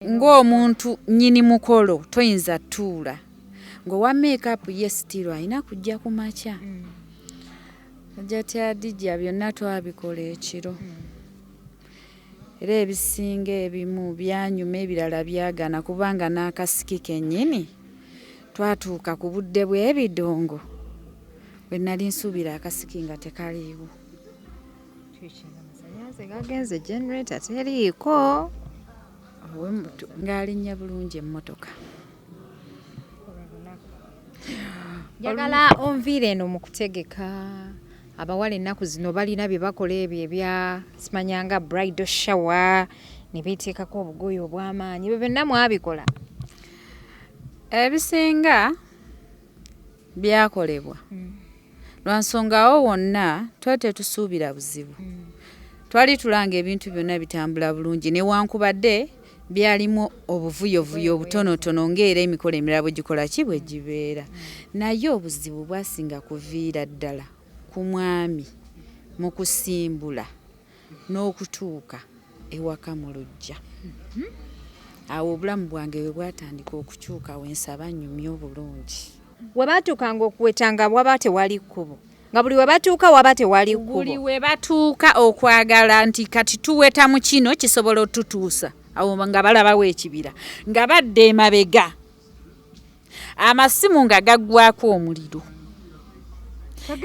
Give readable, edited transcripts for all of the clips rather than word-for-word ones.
Ng'omuntu nnyini mukolo toyinza tuula ng'owa makeup ye sitiro alina kujja ku makya. Hajjati Hadija byonna twabikola ekiro. Era ebisinga ebimu byanyuma ebirala byagaana kubanga n'akasiki kennyini twatuuka ku budde bw'ebidongo bwe nali nsuubira akasiki nga tekaliiwo. Amasannyalaze gagenze generator teriiko. Ng'alinnya bulungi emmotoka. Njagala onviire eno mu kutegeka abawala ennaku zino balina bye bakola ebyo ebya simanyanga bridal shower ne beeteekako obugoye obw'amaanyi ebyo byonna mwabikola. Ebisinga byakolebwa lwa nsonga awo wonna twali tetusuubira buzibu. Twali tulanga ebintu byonna bitambula bulungi newankubadde byalimu obuvuyovuyo obutonotono ng'era emikolo emirala bwe gikola ki bwe gibeera. Naye obuzibu bwasinga kuviira ddala ku mwami mu kusimbula n'okutuuka ewaka mu luggya. Awo obulamu bwange we bwatandika okukyuka we nsaba nnyumye obulungi. We baatuukanga okuweta nga waba tewali kkubo. Nga buli we batuuka waba tewali kkubo. Buli we batuuka okwagala nti kati tuweta mu kino kisobola otutuusa. Awo nga balabawo ekibira. Nga badda emabega. Amasimu nga gaggwako omuliro.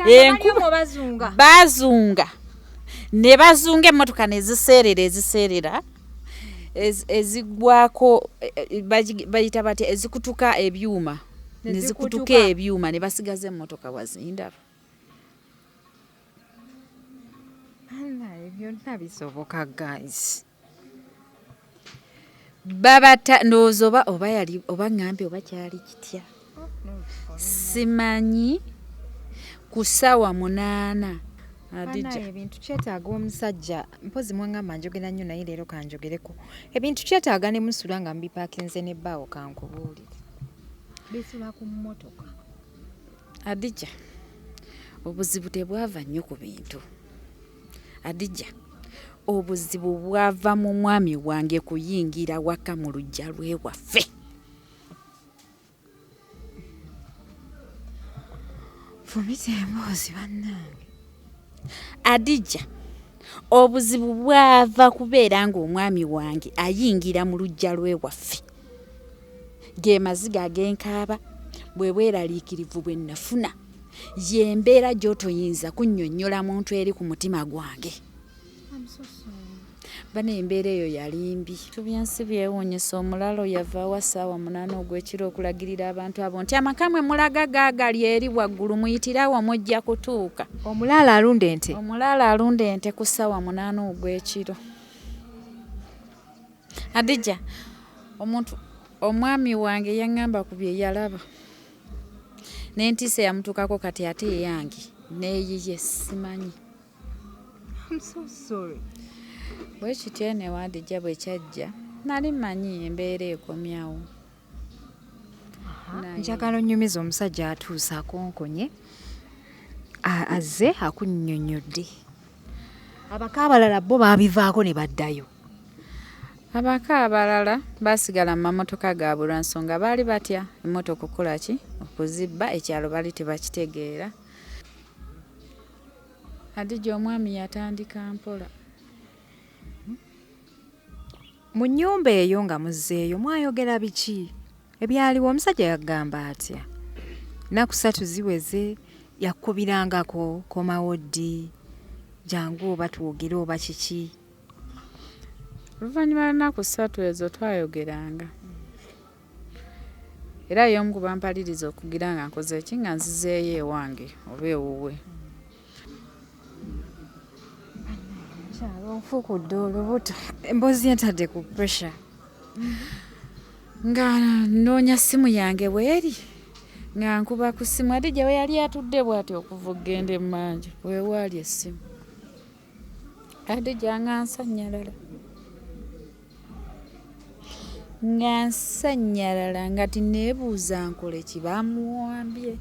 Enkuba bazunga. Bazunga. Ne bazunga emmotoka ne ziseerera eziseerera. Eziggwako bayita batya ezikutuka ebyuma. Ne zikutuka ebyuma ne basigaza emmotoka wazindaba. Byonna bisoboka guys. Babata ndowooza oba oba yali oba ŋŋambye oba kyali kitya. Simanyi ku ssaawa 8 Hadija. Ebintu kyetaaga omusajja mpozi mwangamba njogera nnyo naye leero kanjogereko. Ebintu kyetaaga ne musula nga mubipaakinze n'ebbaawo kankubuulire. Bisula ku mmotoka. Hadija, obuzibu tebwava nnyo ku bintu. Hadija, obuzibu bwava mu mwami wange kuyingira waka mu luggya lw'ewaffe. Fumita emboozi bannange. Hadija, obuzibu bwava kubeera ng'omwami wange ayingira mu luggya lw'ewaffe. Ge maziga ag'enkaaba, bwe bweraliikirivu bwe nafuna. Y'embeera gy'otoyinza kunnyonnyola muntu eri ku mutima gwange. Bana embeera eyo yali mbi. Tubyensi byewuunyisa omulalo yava wa ssaawa 8 ogw'ekiro okulagirira abantu abo nti amaka mwe mulaga gaagali eri waggulu muyitirawo mujja kutuuka. Omulaalo alunda ente. Omulaalo alunda ente ku ssaawa 8 ogw'ekiro. Hadija, omuntu omwami wange yaŋŋamba ku bye yalaba. N'entiisa eyamutuukako kati ate eyange n'eyiye simanyi. I'm so sorry. Bwe kityo ne Hadija bwe kyajja nali mmanyi embeera ekomyawo. Njagala onnyumize omusajja atuuse akonkonye azze akunnyonnyodde. Abaka abalala bo baabivaako ne baddayo. Abaka abalala baasigala mu mamotoka gaabwe lwa nsonga baali batya emmotoka okukola ki okuzibba ekyalo baali tebakitegeera. Hadija omwami yatandika mpola. Mu nnyumba eyo nga muzzeeyo mwayogera biki? Ebyaliwo omusajja yagamba atya? Nnaku ssatu ziweze yakubirangako komawo ddi? Jangu oba twogere oba kiki? Oluvannyuma lw'ennaku ssatu ezo twayogeranga. Era y'omu ku bampaliriza okugira nga nkoze ki nga nzizeeyo ewange oba ewuwe. Kyalo nfukudde olubuto. Emboozi yentadde ku pressure. Nga nnoonya ssimu yange weeri nga nkuba ku ssimu Hadija we yali atudde bw'ati okuva okugenda emmanja we waali essimu. Hadija nga nsannyalala. Nga nsannyalala nga tinneebuuza nkole ki baamuwambye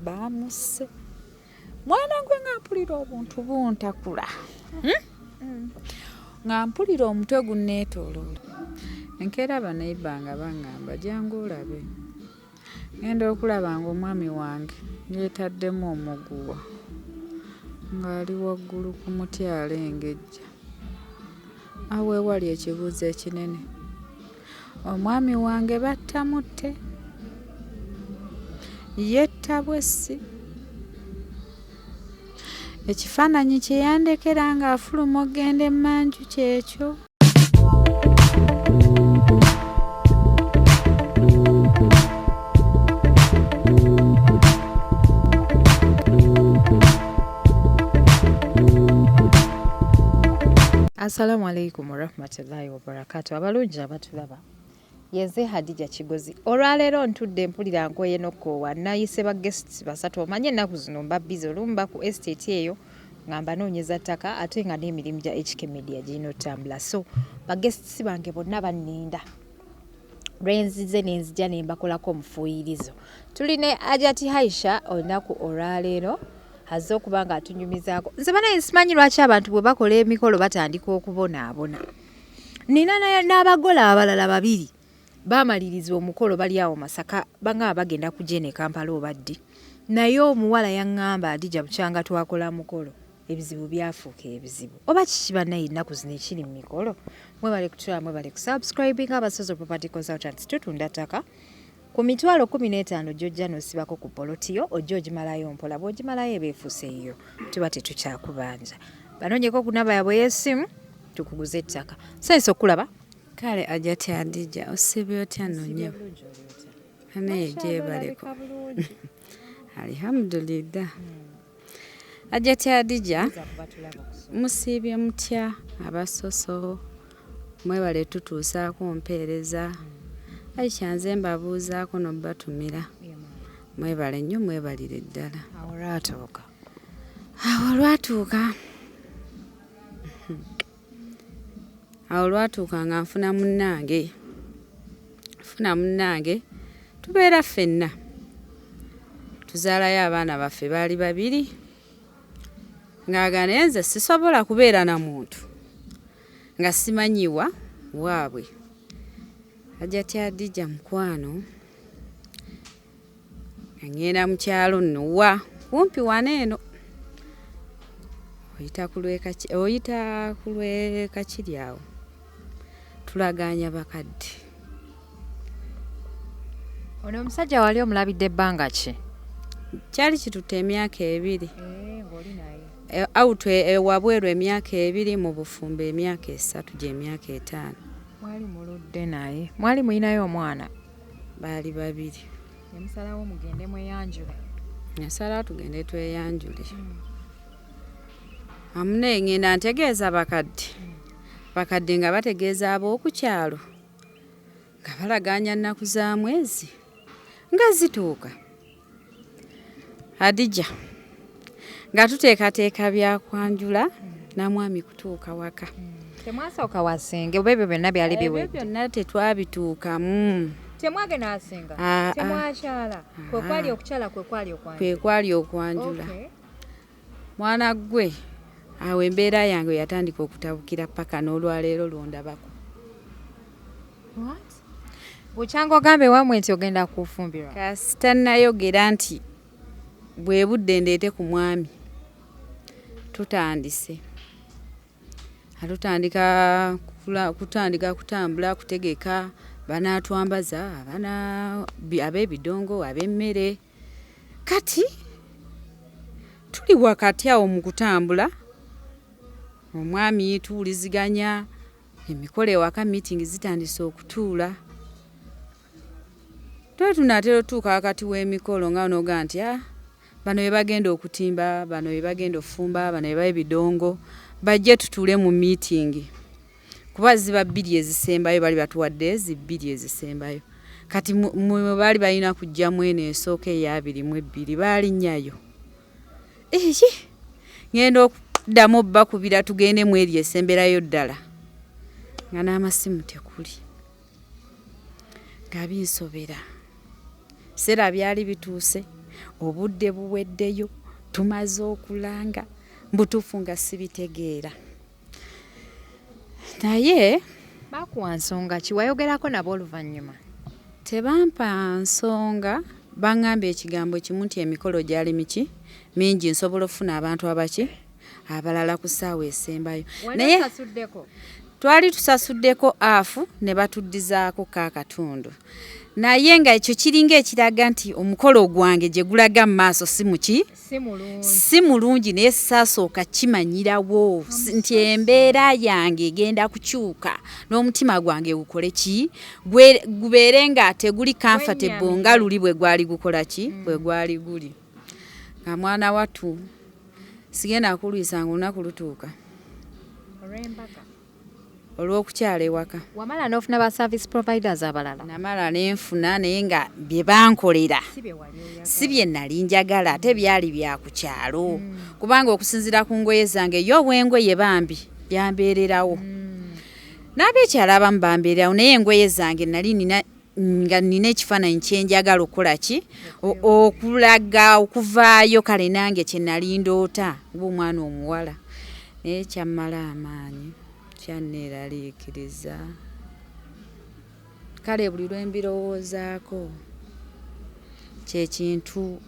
baamusse. Mwana gwe nga mpulira obuntu buntakula. Nga mpulira omutwe gunneetooloola. Enkeera baneiba nga baŋŋamba jangu olabe. Ŋŋenda okulaba ng'omwami wange yeetaddemu omuguwa ng'ali waggulu ku muti alengejja. Awo ewali ekibuuzo ekinene. Omwami wange batta mutte? Yetta bwessi? Ekifaananyi kye yandekera ng'afuluma okugenda emmanju kyekyo. Assalamu alaikum warahmatullahi wabarakatu. Abalungi abatulaba, yenze Hadija Kigozi. Olwaleero ntudde mpulira nkoye n'okkoowa. Nayise ba guests basatu. Omanye ennaku zino mba busy, olumu mba ku estate eyo nga mbanoonyeza ttaka ate nga n'emirimu gya HK Media girina otambula. So ba guests bange bonna banninda. Lwenzize nenzija ne mbakolako omufuuyirizo. Tuli ne Hajati Haisha olunaku olwaleero azze okuba nga atunyumizaako. Nze banaye simanyi lwaki abantu bwe bakola emikolo batandika okubonaabona. Nina n'abagole abalala babiri baamaliriza omukolo bali awo Masaka bangamba bagenda kujja eno e Kampala oba ddi. Naye omuwala yaŋŋamba Hadija bukyanga twakola mukolo ebizibu byafuuka ebizibu. Oba kiki bannaye ennaku zino ekiri mu mikolo? Mwebale kutulaba, mwebale kusubscribinga. Abasozo Property Consultants tutunda ttaka ku mitwalo 15 gy'ojja n'osibako ku poloti yo, ojja ogimalayo mpola. Bw'ogimalayo eba efuuse yiyo, tuba tetukyakubanja. Banoonyeko ku namba yaabwe ey'essimu tukuguze ettaka. Nsanyuse okukulaba. Kale Hajati Hadija osiibye otya nno nnyabo? Naye gyebaleko. Alhamdulillah. Hajati Hadija musiibye mutya abasoso mwebale tutuusaako mpeereza. Aisha nze mbabuuzaako n'obbatumira. Mwebale nnyo mwebalire ddala. Awo lwatuuka. Awo lwatuuka. Awo lwatuuka nga nfuna munnange. Nfuna munnange tubeera ffenna. Tuzaalayo abaana baffe baali babiri. Ng'agamba naye nze sisobola kubeera na muntu nga simanyiwa waabwe. Hajati Hadija mukwano nga ŋŋenda mu kyalo nno wa kumpi wano eno. Oyita ku lw'e Kakiri awo. Tulagaanya bakadde. Ono omusajja wali omulabidde ebbanga ki? Kyali kitutte emyaka 2. Out ewabweru emyaka 2, mu bufumbo emyaka 3 gy'emyaka 5. Mwali muludde naye. Mwali mulinayo omwana? Baali babiri. Ne musalawo mugende mweyanjule? Nasalawo tugende tweyanjule. Amu ŋŋenda ntegeeza bakadde. Bakadde nga bategeeza ab'oku kyalo nga balagaanya nnaku za mwezi nga zituuka. Hadija nga tuteekateeka bya kwanjula na mwami kutuuka waka. Temwasooka wasenge oba ebyo byonna byali biwedde? Ebyo byonna tetwabituukamu. Temwagenda wasenga? Temwakyala? Kwe kwali okukyala, kwe kwali okwanjula? Kwe kwali okwanjula. Mwana ggwe awo embeera yange yatandika okutabukira paka n'olwaleero lw'ondabako. What? Bukyanga ogambe wammwe nti ogenda kufumbirwa? Kasita nayogera nti bwe budde ndeete ku mwami tutandise. Tutandika kutandika kutambula kutegeka banaatwambaza abana ab'ebidongo ab'emmere. Kati tuli wakati awo mu kutambula omwami tuwuliziganya emikolo ewaka meeting zitandise okutuula. Twali tunaatera otuuka wakati w'emikolo nga n'ogamba nti bano be bagenda okutimba, bano be bagenda okufumba, bano be b'ebidongo, bajje tutuule mu meeting. Kuba ziba 2 ezisembayo bali batuwadde ezi 2 ezisembayo. Kati mwe baali balina kujjamu eno esooka eya 22 baalinnyayo. Eyi ŋŋenda okuddamu obbakubira tugende mu eri esemberayo ddala nga n'amasimu tekuli. Nga binsobera. Biseera byali bituuse, obudde buweddeyo, tumaze okulanga, mbutuufu nga sibitegeera. Naye Bakuwa nsonga ki? Wayogerako nabo oluvannyuma? Tebampa nsonga, baŋŋamba ekigambo kimu nti emikolo gyali miki mingi, nsobola okufuna abantu abaki abalala ku ssaawa esembayo. Naye twali tusasuddeko afu ne batuddizaako kaakatundu, naye nga ekyo kiringa ekiraga nti omukolo gwange gye gulaga mu maaso si muki, si mulungi. Naye saasooka kimanyirawo nti embeera yange egenda kukyuka n'omutima gwange gukole ki, gubeere nga teguli comfortable nga luli bwe gwali gukola ki, bwe gwali guli. Nga mwana wattu sigenda kulwisa nga olunaku lutuuka olw'okukyala ewaka. Wamala n'ofuna ba service providers abalala? Namala nenfuna, naye nga bye bankolera si bye nali njagala, ate byali bya ku kyalo, kubanga okusinziira ku ngoye zange, ye ow'engoye bambi yambeererawo, n'abeekyalo abamu bambeererawo, naye engoye zange nali nina nga nina ekifaananyi kyenjagala okukola ki, okulaga okuvaayo. Kale nange kye nali ndoota ng'omwana omuwala, naye kyammala amaanyi, kyanneeraliikiriza. Kale buli lwe mbirowoozaako, kyekintu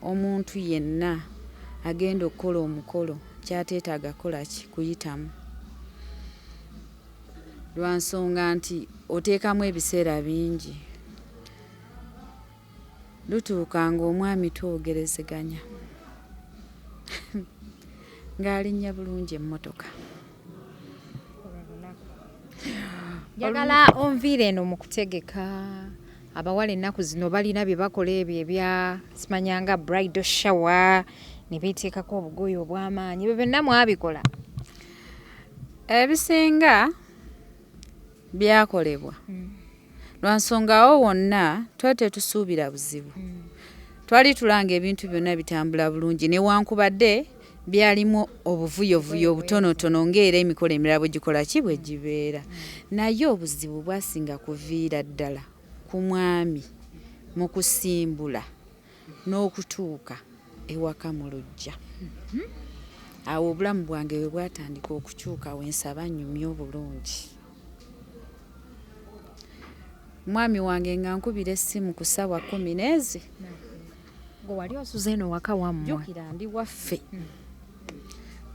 omuntu yenna agenda okukola omukolo kyateetaaga kukola ki, kuyitamu, lwa nsonga nti oteekamu ebiseera bingi. Lutuuka ng'omwami twogerezeganya ng'alinnya bulungi emmotoka. Njagala onviire eno mu kutegeka. Abawala ennaku zino balina bye bakola ebyo ebya simanyanga bridal shower, ne beeteekako obugoye obw'amaanyi. Ebyo byonna mwabikola? Ebisinga byakolebwa, lwa nsonga awo wonna twali tetusuubira buzibu. Twali tulanga ebintu byonna bitambula bulungi, newankubadde byalimu obuvuyovuyo obutonotono ng'era emikolo emirala bwe gikola ki, bwe gibeera. Naye obuzibu bwasinga kuviira ddala ku mwami mu kusimbula n'okutuuka ewaka mu luggya. Awo obulamu bwange we bwatandika okukyuka, wensaba nnyumye obulungi. Mwami wange nga nkubira essimu ku ssaawa 10 n'ezi. Gwe wali osuze eno waka wammwe? Jjukira ndi waffe.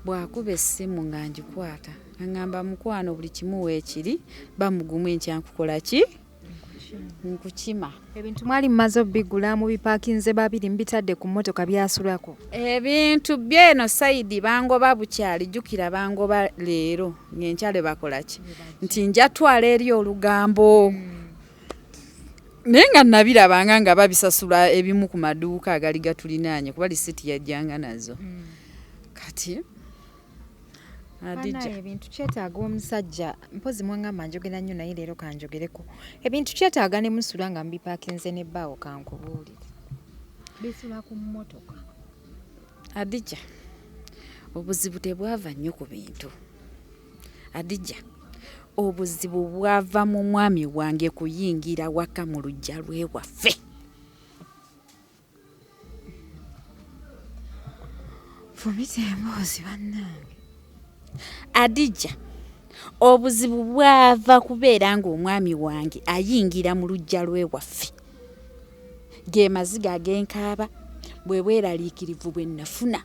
Bw'akuba essimu nga ngikwata, aŋŋamba, "Mukwano, buli kimu weekiri, bamugumu, enkya nkukola ki, nkukima." Ebintu mwali mumaze obigula, mubipaakinze babiri, mubitadde ku mmotoka, byasulako? Ebintu byeno side bangoba bukyali. Jjukira bangoba leero, ng'enkyale bakola ki, nti nja twala eri olugambo, naye nga nabirabanga nga babisasula ebimu ku maduuka agali gatulinaanye, kuba lisiti yajjanga nazo. Kati Adija, Bannaaye, ebintu kyetaaga omusajja. Mpozi mwaŋŋamba njogera nnyo, naye leero kanjogereko. Ebintu kyetaaga ne musula nga mubipaakinze n'ebbaawo. Kankubuulire, bisula ku mmotoka. Adija, obuzibu tebwava nnyo ku bintu. Adija, obuzibu bwava mu mwami wange kuyingira waka mu luggya lwewaffe. Fumita emboozi, bannange. Adija, obuzibu bwava kubeera ng'omwami wange ayingira mu luggya lwewaffe. Ge maziga ag'enkaaba, bwe bweraliikirivu bwe nafuna,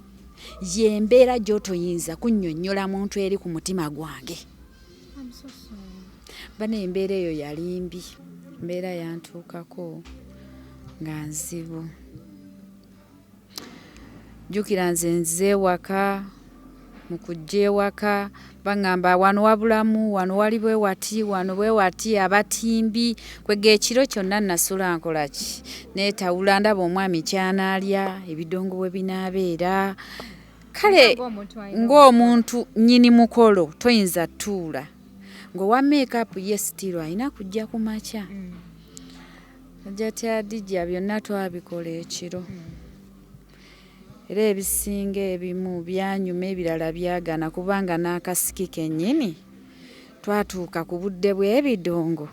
y'embeera gy'otoyinza kunnyonnyola muntu eri ku mutima gwange. Bana, embeera eyo yali mbi, embeera yantuukako nga nzibu. Jjukira nze nze ewaka, mu kujja ewaka baŋŋamba wano wabulamu, wano wali bwe wati, wano bwe wati, abatimbi kwega. Ekiro kyonna nasula nkola ki, neetawula, ndaba omwami kyanaalya, ebidongo bwe binaabeera. Kale ng'omuntu nnyini mukolo toyinza ttuula ng'owa makeup ye still alina kujja ku makya. Ajja Adija, byonna twabikola ekiro, era ebisinga ebimu byanyuma, ebirala byagaana, kubanga n'akasiki kennyini twatuuka ku budde bw'ebidongo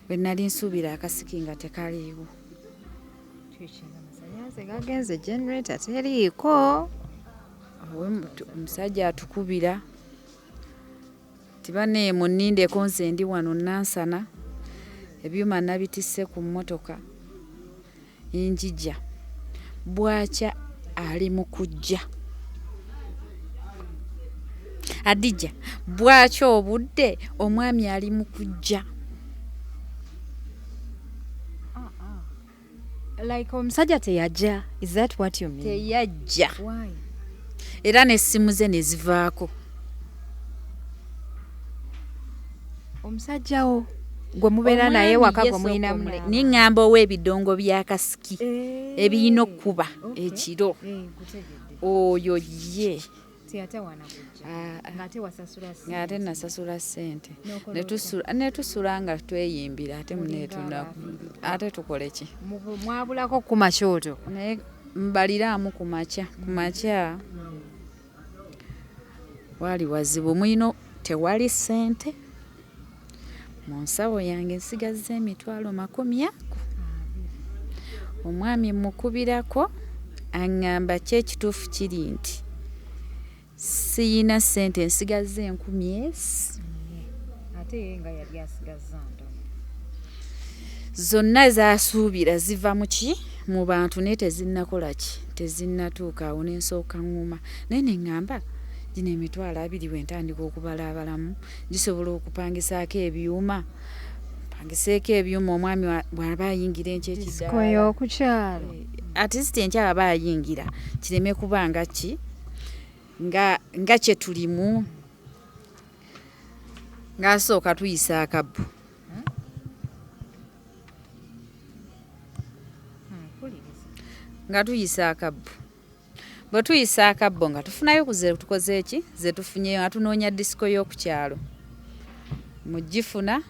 bwe nali nsuubira akasiki nga tekaliiwo. Amasanyalaze gagenze, generator teriiko. Omusajja atukubira. Tibaneye munnindeko, nze ndi wano Nansana, ebyuma nabitisse ku mmotoka, njija. Bwakya ali mu kujja. Adija, bwakya obudde omwami ali mu kujja. Like omusajja teyajja, is that what you mean? Teyajja. Why? Era n'essimu ze ne zivaako. Omusajja wo gwe mubeera naye waka gwe mulinamu n'abaana. Niŋŋamba ow'ebidongo bya kasiki ebirina okkuba ekiro. Nkutegedde. Oyo ye. Teyatawaana kujja. Ah, ah. Ng'ate wasasula ssente. Ng'ate nasasula ssente. N'okola Ne otya? ne tusula nga tweyimbira ate Mulinga muneetunda. abaafiiriddwa. Ate tukole ki? Mwabulako ku makyoto. Naye mbaliraamu ku makya. Ku makya waali wazibu mwino, tewali ssente. Mu nsawo yange nsigazza 200,000. Omwami mmukubirako aŋŋamba ki ekituufu kiri nti siyina ssente, nsigazza 1000 ezi. Ate ye nga yali asigazza ntono. Zonna z'asuubira ziva mu ki? Mu bantu, naye tezinnakola ki? Tezinnatuuka. Awo ne nsooka ŋŋuma. Naye ne ŋŋamba gino 20,000 bwe ntandika okubala abalamu gisobola okupangisaako ebyuma. Mpangiseeko ebyuma omwami bw'aba ayingira enkya Disco ekidaala. y'oku kyalo. At least enkya aba ayingira kireme kuba nga ki? Nga kye tulimu. Ng'asooka tuyisa akabbo. Nga tuyisa akabbo. Bwe tuyisa akabbo nga tufunayo ku ze tukoze ki? Ze tufunyeyo nga tunoonya disco y'oku kyalo. Mugifuna,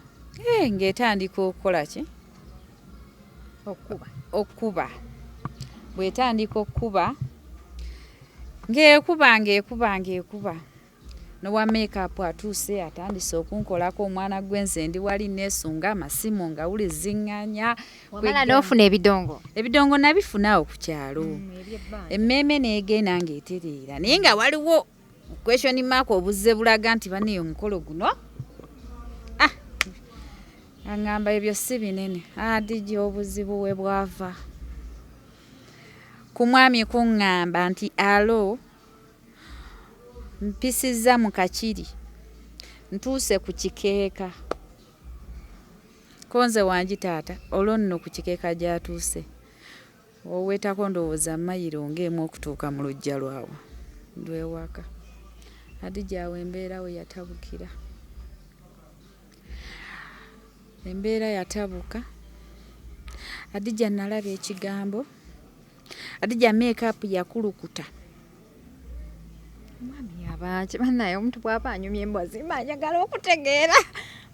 ng'etandika okukola ki? Okkuba. Okkuba. Bw'etandika okkuba, ng'ekuba ng'ekuba ng'ekuba. N'owa make-up atuuse atandise okunkolako omwana gwe nze ndi wali neesunga amasimu nga wuliziŋŋanya. Wamala n'ofuna ebidongo. Ebidongo nabifuna awo ku kyalo. Emmeeme n'egenda ng'etereera. Naye nga waliwo question mark obuzze bulaga nti banne omukolo guno. Ah! Aŋŋamba ebyo si binene. Adija obuzibu we bwava. Ku mwami kuŋŋamba nti alo mpisizza mu kakiri ntuuse ku kikeeka. Ko nze wangi taata olwo nno ku kikeeka gy'atuuse. Oweetako ndowooza mayiro ng'emu okutuuka mu luggya lwawe lw'ewaka. Adija awo embeera we yatabukira. Embeera yatabuka. Adija nalaba ekigambo. Adija make-up yakulukuta. Omwami yabaaki bannaye omuntu bw'aba anyumya emboozi mba njagala okutegeera.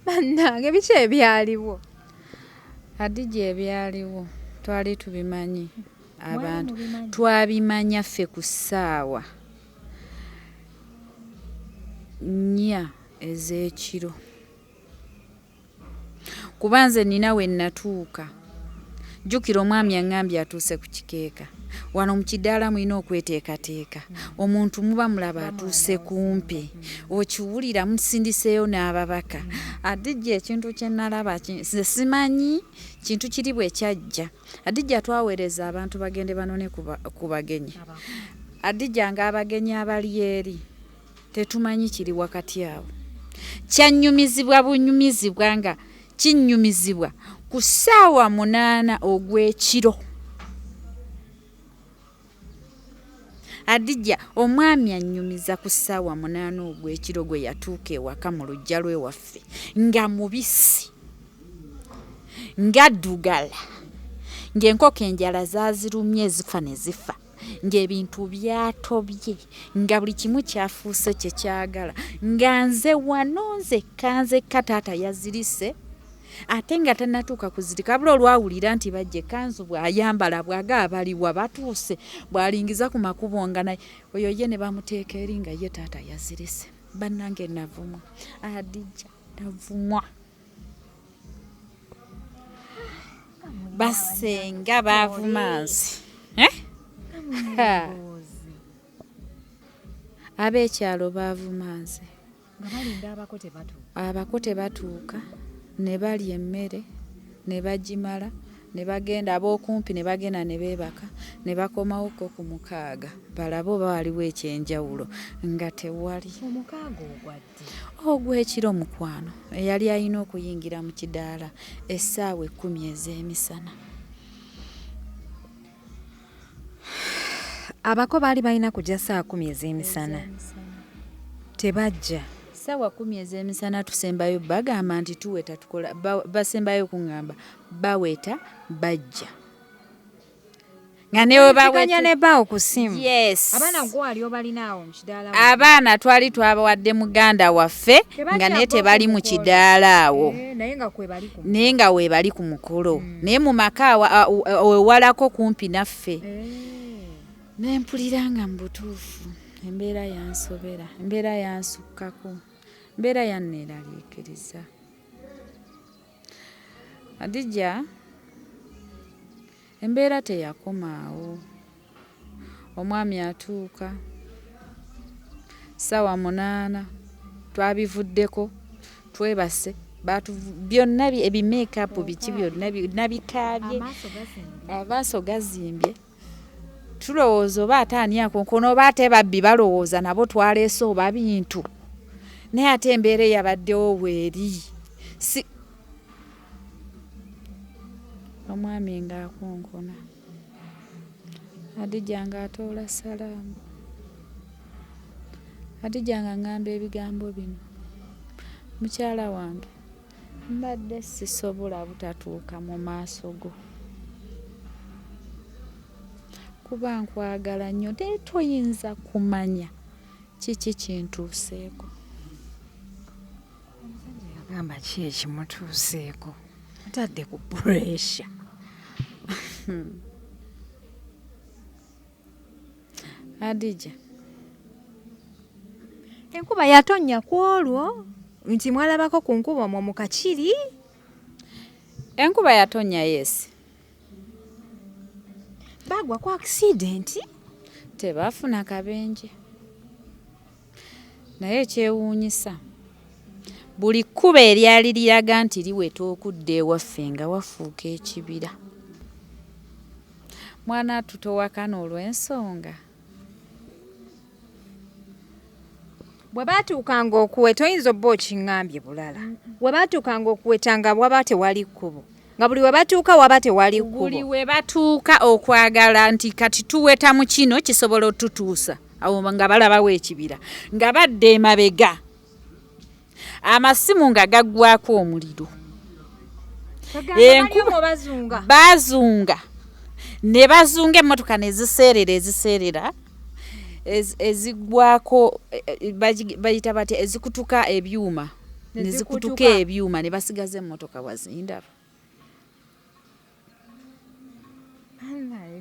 Bannange biki ebyaliwo? Adija ebyaliwo twali tubimanyi abantu. Mubimanyi? Twabimanya ffe ku ssaawa 4 ez'ekiro. Kuba nze nina we natuuka. Jjukira omwami aŋŋambye atuuse ku kikeeka. Wano mu kidaala mulina okweteekateeka. Omuntu muba mulaba atuuse kumpi. Okiwulira musindiseeyo n'ababaka. Adija ekintu kye nalaba nze simanyi kintu kiri bwe kyajja. Adija twaweereza abantu bagende banone ku bagenyi. Adija ng'abagenyi abali eri tetumanyi kiri wakati awo. Kyannyumizibwa bunyumizibwa nga kinnyumizibwa ku ssaawa 8 ogw'ekiro. Adija omwami annyumiza ku ssaawa 8 ogw'ekiro gwe yatuuka ewaka mu luggya lw'ewaffe nga mubisi, ng'addugala, ng'enkoko enjala zaazirumye ezifa ne zifa, ng'ebintu byatobye, nga buli kimu kyafuuse kye kyagala, nga nze wano nzekka nzekka taata yazirise ate nga tannatuuka kuzirika. Wabula olwawulira nti bajja ekkanzu bw'ayambala bw'aga abaliwa batuuse bw'alingiza ku makubo nga naye oyo ye ne bamuteeka eri nga ye taata yazirise. Bannange navumwa. Adija navumwa. Basenga baavuma nze. Ab'ekyalo baavuma nze. Abako tebatuuka, ne balya emmere ne bagimala ne bagenda, ab'okumpi ne bagenda ne beebaka, ne bakomawoko ku 6 balabe oba waliwo ekyenjawulo, nga tewali. Omukaaga ogwadde? Ogw'ekiro, mukwano, eyali alina okuyingira mu kidaala essaawa 10 ez'emisana. Abako baali balina kujja ssaawa 10 ez'emisana, tebajja. Ssaawa 10 ez'emisana tusembayo bagamba nti tuweta, tukola, basembayo kuŋŋamba baweta bajja. Nga ne we baweta ne bbaawo ku ssimu. Yes. Abaana gwe wali obalina awo mu kidaala? Abaana twali twabawadde muganda waffe nga naye tebali mu kidaala awo. Naye nga kwebali ku Naye nga weebali ku mukolo. Naye mu maka ewalako kumpi naffe. Ne mpulira nga mu butuufu embeera yansobera, embeera yansukkako, embeera yanneeraliikiriza. Hadija, embeera teyakoma awo. Omwami atuuka ssaawa 8, twabivuddeko, twebase, byonna ebimakeup biki byonna nabikaabye, amaaso gazimbye. Tulowooza oba ate ani akonkona, oba ate babbi balowooza nabo twaleese oba bintu. Naye ate embeera eyabaddewo weeri. Si omwami ng'akonkona, Hadija ng'atoola salaamu, Hadija ng'aŋŋamba ebigambo bino: mukyala wange, mbadde sisobola butatuuka mu maaso go, kuba nkwagala nnyo, naye toyinza kumanya kiki kintuuseeko. Omusajja yagamba ki ekimutuuseeko? Atadde ku pressure. Hadija, enkuba yatonnya ku olwo nti mwalabako ku nkuba omwo mu Kakiri? Enkuba yatonnya, yes. Bagwa ku accident? Tebaafuna kabenje. Naye ekyewuunyisa, buli kkubo eryali liraga nti liweta okudda ewaffe nga wafuuka ekibira. Mwana attu towakana olw'ensonga. Bwe baatuukanga okuweta, oyinza obba okiŋŋambye bulala, bwe baatuukanga okuweta nga waba tewali kkubo, nga buli we batuuka waba tewali kkubo. Buli we batuuka okwagala nti kati tuweta mu kino kisobola otutuusa awo, nga balabawo ekibira, nga badda emabega, amasimu nga gaggwako omuliro. Enkuba bazunga, bazunga ne bazunga, emmotoka ne ziseerera, eziseerera eziggwako, bayita batya, ezikutuka ebyuma ne zikutuka ebyuma, ne basigaza emmotoka wazindaba.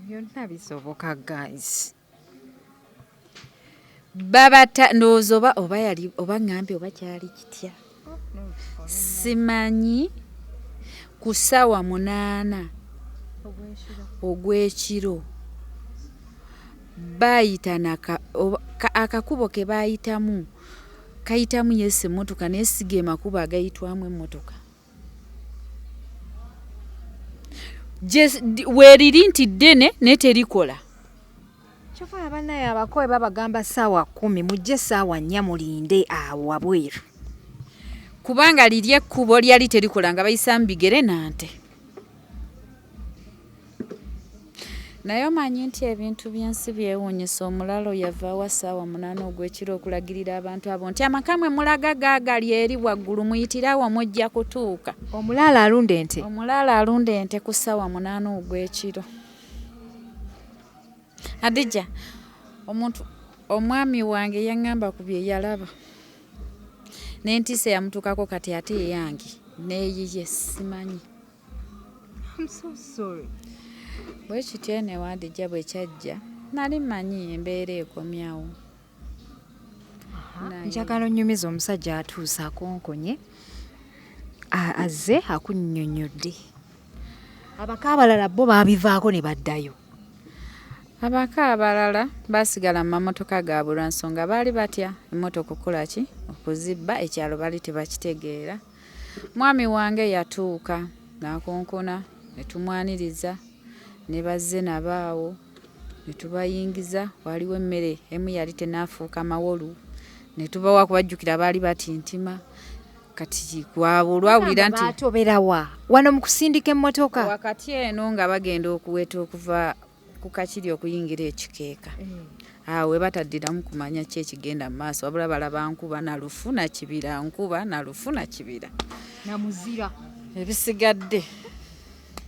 Byonna bisoboka, guys. Babata ndowooza oba oba yali oba ŋŋambye oba kyali kitya, simanyi. Ku ssaawa 8 ogw'ekiro baayita akakubo ke baayitamu kayitamu, yes, emmotoka, naye si ge makubo agayitwamu emmotoka. Weeriri nti ddene naye terikola. Kyova abannaye abakowe babagamba ssaawa 10 mujje ssaawa 4 mulinde awo wabweru. Kubanga liri ekkubo lyali terikola, nga bayisaamu bigere nante. Naye omanyi nti ebintu by'ensi byewuunyisa. Omulalo yavaawa ssaawa 8 ogw'ekiro okulagirira abantu abo nti amaka mwe mulaga gaagali eri waggulu, muyitirawo mujja kutuuka? Omulaalo alunda ente. Omulaalo alunda ente ku ssaawa 8 ogw'ekiro. Hadija, omuntu omwami wange yaŋŋamba ku bye yalaba n'entiisa eyamutuukako, kati ate eyange neeyiye simanyi. I'm so sorry. Bwe kityo eno Hadija bwe kyajja, nali mmanyi embeera ekomyawo. Njagala onnyumiza omusajja atuuse akonkonye, azze akunnyonnyodde. Abaka abalala bo baabivaako ne baddayo. Abaka abalala baasigala mu mamotoka gaabwe lwa nsonga baali batya emmotoka okukola ki? Okuzibba, ekyalo baali tebakitegeera. Mwami wange yatuuka n'akonkona ne tumwaniriza ne bazze nabo awo ne tubayingiza, waaliwo emmere emu yali tennaafuuka mawolu ne tubawa kubajjukira baali batintima. Kati kwabo olwawulira nti baatoberawa wano mu kusindika emmotoka wakati eno nga bagenda okuweta okuva ku kakiri okuyingira ekikeeka awo we bataddiramu kumanya ki ekigenda mu maaso, wabula balaba nkuba na lufu na kibira, nkuba na lufu na kibira namuzira ebisigadde.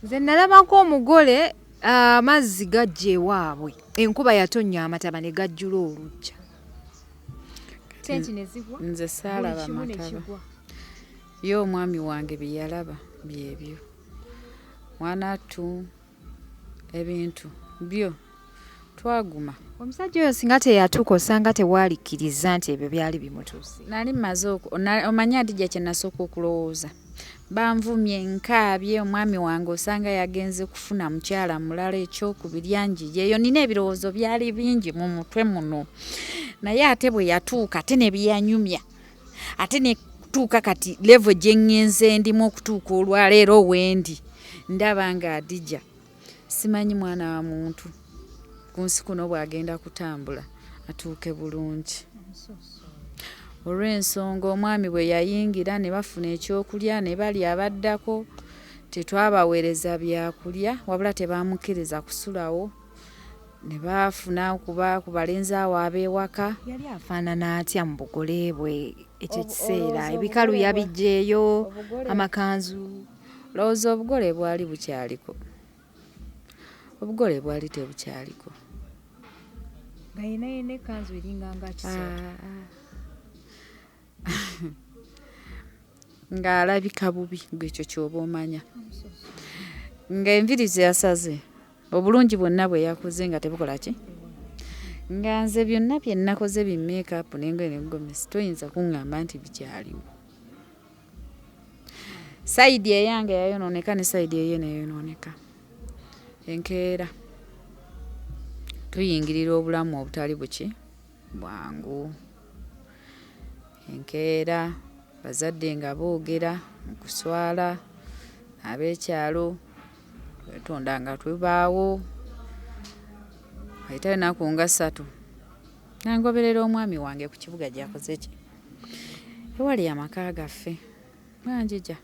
Nze nalabako omugole amazzi gajja ewaabwe, enkuba yatonnya amataba ne gajjula oluggya, tenti ne zigwa, Nze saalaba buli kimu ne mataba. kigwa. Ye omwami wange bye yalaba byebyo. Mwana attu ebintu byo twaguma. Omusajja oyo singa teyatuuka osanga tewaalikkiriza nti ebyo byali bimutuuse. Nali mmaze omanyi Adija kye nasooka okulowooza, banvumye nkaabye omwami wange osanga yagenze kufuna mukyala mulala ekyokubiri anjiyeeyo, nina ebirowoozo byali bingi mu mutwe muno, naye ate bwe yatuuka ate ne byanyumya ate ne tuuka kati level gye ŋŋenze ndimu okutuuka olwaleero wendi ndaba nga Adija simanyi mwana wa muntu ku nsi kuno bw'agenda kutambula atuuke bulungi. Olw'ensonga omwami bwe yayingira ne bafuna ekyokulya ne balya abaddako, tetwabaweereza byakulya wabula tebamukkiriza kusulawo ne bafuna okuba ku balenzi awo ab'ewaka. Yali afaanana atya mu bugole bwe ekyo ekiseera? Olowooza Ebikalu obugole yabiggyeeyo, obugole amakanzu. Lowooza obugole bwali bukyaliko. Obugole bwali tebukyaliko. Nga yenna yenna ekkanzu eringa nga kisooto. Ng'alabika bubi gwe ekyo ky'oba omanya. Ng'enviiri ze yasaze obulungi bwonna bwe yakoze nga tebukola ki? Nga nze byonna bye nakoze bi make-up n'engoye ne gomesi toyinza kuŋŋamba nti bikyaliwo. Sayidi eyange yayonooneka ne sayidi eyo neeyonooneka. Enkeera tuyingirira obulamu obutali buki bwangu. Enkeera bazadde nga boogera mu kuswala ab'ekyalo twetonda nga tubaawo, wayitawo ennaku nga ssatu nangoberera omwami wange ku kibuga gy'akoze ki? Ewali amaka gaffe nga njija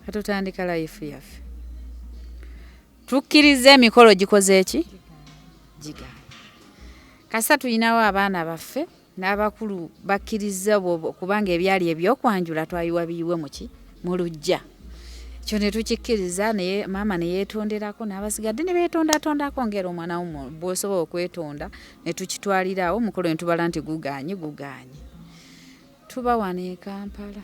katutandika life yaffe. Tukkiriza emikolo gikoze ki? Gigaanye. Kasita tulinawo abaana baffe n'abakulu bakkiriza kubanga ebyali ebyokwanjula twayiwa biyiwe mu ki? Mu luggya. Ekyo ne tukikkiriza naye maama ne yeetonderako n'abasigadde ne beetondatondako ng'era omwana wo bw'osobola okwetonda ne tukitwalira awo omukolo ne tubala nti gugaanye gugaanye. Tuba wano e Kampala.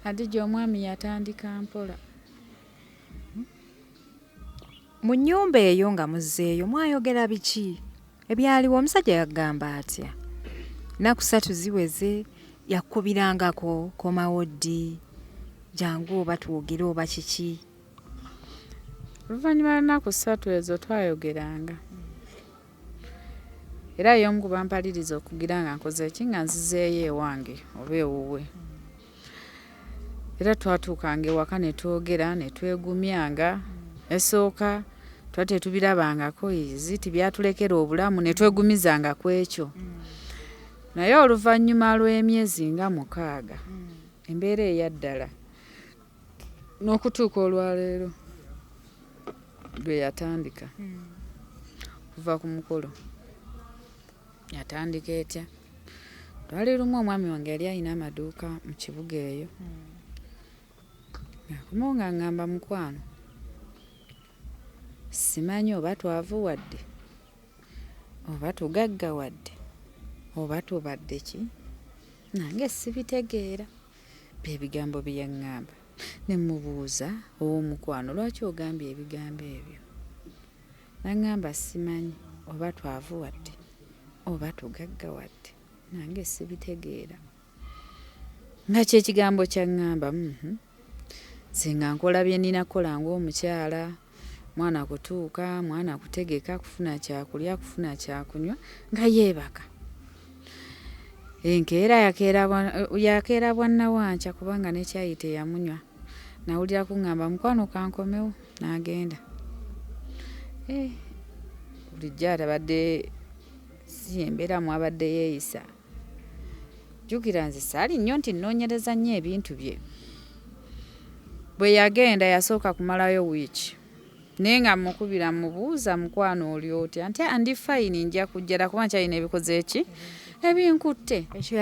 Hadija omwami yatandika mpola. Mu nnyumba eyo nga muzzeeyo mwayogera biki ebyaliwo? Omusajja yagamba atya? Nnaku ssatu ziweze yakubirangako komawo ddi, jangu oba twogere oba kiki? Oluvannyuma lw'ennaku ssatu ezo twayogeranga. Era y'omu ku bampaliriza okugira nga nkoze ki nga nzizeeyo ewange oba ewuwe. Era twatuukanga ewaka ne twogera ne twegumyanga. Esooka twali tetubirabangako izi tibyatulekera obulamu ne twegumizanga ku ekyo. Naye oluvannyuma lw'emyezi nga 6 embeera eyaddala n'okutuuka olwaleero lwe yatandika kuva ku mukolo. Yatandika etya? Lwali lumu omwami wange yali alina amaduuka mu kibuga eyo. Ng'akomawo ng'aŋŋamba mukwano simanyi oba twavuwadde oba tugaggawadde oba tubadde ki nange sibitegeera bye bigambo bye yaŋŋamba. Ne mmubuuza ow'omukwano lwaki ogambye ebigambo ebyo? N'aŋŋamba simanyi oba twavuwadde oba tugaggawadde nange sibitegeera. Nga kye kigambo kyaŋŋamba. Nze nga nkola bye nnina kukola ng'omukyala, mwana kutuuka, mwana kutegeka, kufuna kyakulya, kufuna kyakunywa, nga yeebaka. Enkeera yakeera bwannawankya kubanga ne caayi teyamunywa. Nawulira kuŋŋamba mukwano kankomewo n'agenda. Bulijjo atabadde si embeera mwabadde yeeyisa. Jjukira nze saali nnyo nti nnoonyereza nnyo ebintu bye. Bwe yagenda yasooka kumalayo wiiki. Naye nga mmukubira mmubuuza mukwano oli otya nti ndi fine nja kujja kuba nkyalina ebikoze ki ebinkutte. Ekyo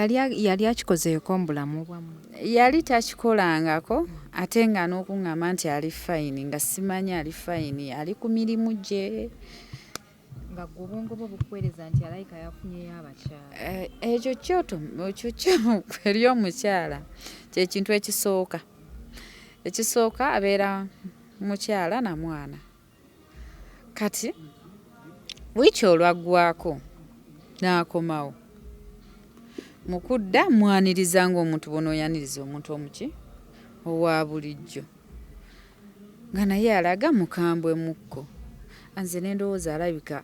yali akikozeeko mu bulamu bwammwe? Yali takikolangako ate nga n'okuŋŋamba nti ali fine nga simanyi ali fine ali ku mirimu gye. Nga ggwe obwongo bwo bukuweereza nti alabika yafunyeyo abakyala. Ekyo kyoto ekyo kyo eri omukyala kye kintu ekisooka. Ekisooka abeera mukyala na mwana. Kati wiiki olwaggwako n'akomawo. Mu kudda mmwaniriza ng'omuntu bw'onooyaniriza omuntu omuki owa bulijjo. Nga naye alaga mukambwe mukko. Nze ne ndowooza alabika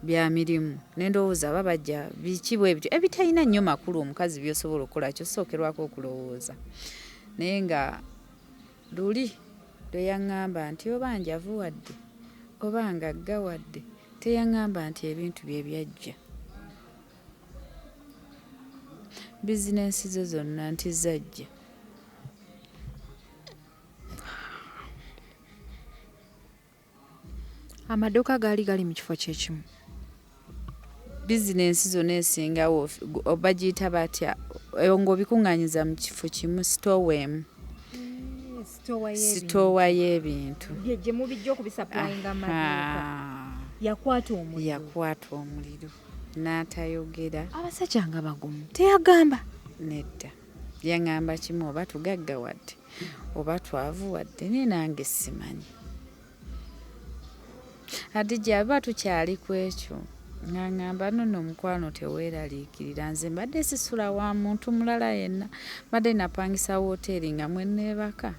bya mirimu, ne ndowooza aba bajja biki bwe bityo ebitalina nnyo makulu omukazi by'osobola okukola ky'osookerwako okulowooza. Naye nga luli lwe yaŋŋamba nti oba njavuwadde oba ngaggawadde teyaŋŋamba nti ebintu bye byajja. Bizinensi ze zonna nti zajja. Amaduuka gaali gali mu kifo kye kimu? Bizinensi zonna esingawo bagiyita batya ng'obikuŋŋaanyiza mu kifo kimu sitoowa emu. Sitoowa y'ebintu. Gye mubijja okubisappulayinga mu maduuka. Yakwata omuliro. Yakwata omuliro n'atayogera. Abasajja nga bagumu. Teyagamba? Nedda. Yaŋŋamba kimu oba tugaggawadde oba twavuwadde naye nange simanyi. Hadija aba tukyali ku ekyo ng'aŋŋamba nno nno mukwano teweeraliikirira nze mbadde sisula wa muntu mulala yenna mbadde napangisa wooteeri nga mwe neebaka.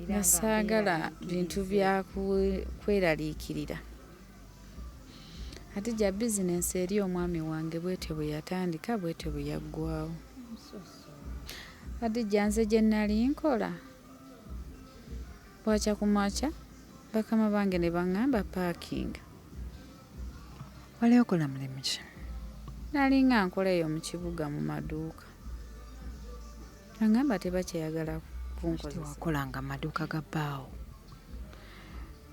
Nga saagala bintu bya kweraliikirira. Hadija bizinensi eri omwami wange bw'etyo bwe yatandika bw'etyo bwe yaggwaawo. Hadija nze gye nali nkola bwakya ku makya bakama bange ne baŋŋamba paakinga. Wali okola mulimu ki? Nali nga nkola eyo mu kibuga mu maduuka. Baŋŋamba tebakyayagala kunkozesa. Tewakolanga mu maduuka ga bbaawo?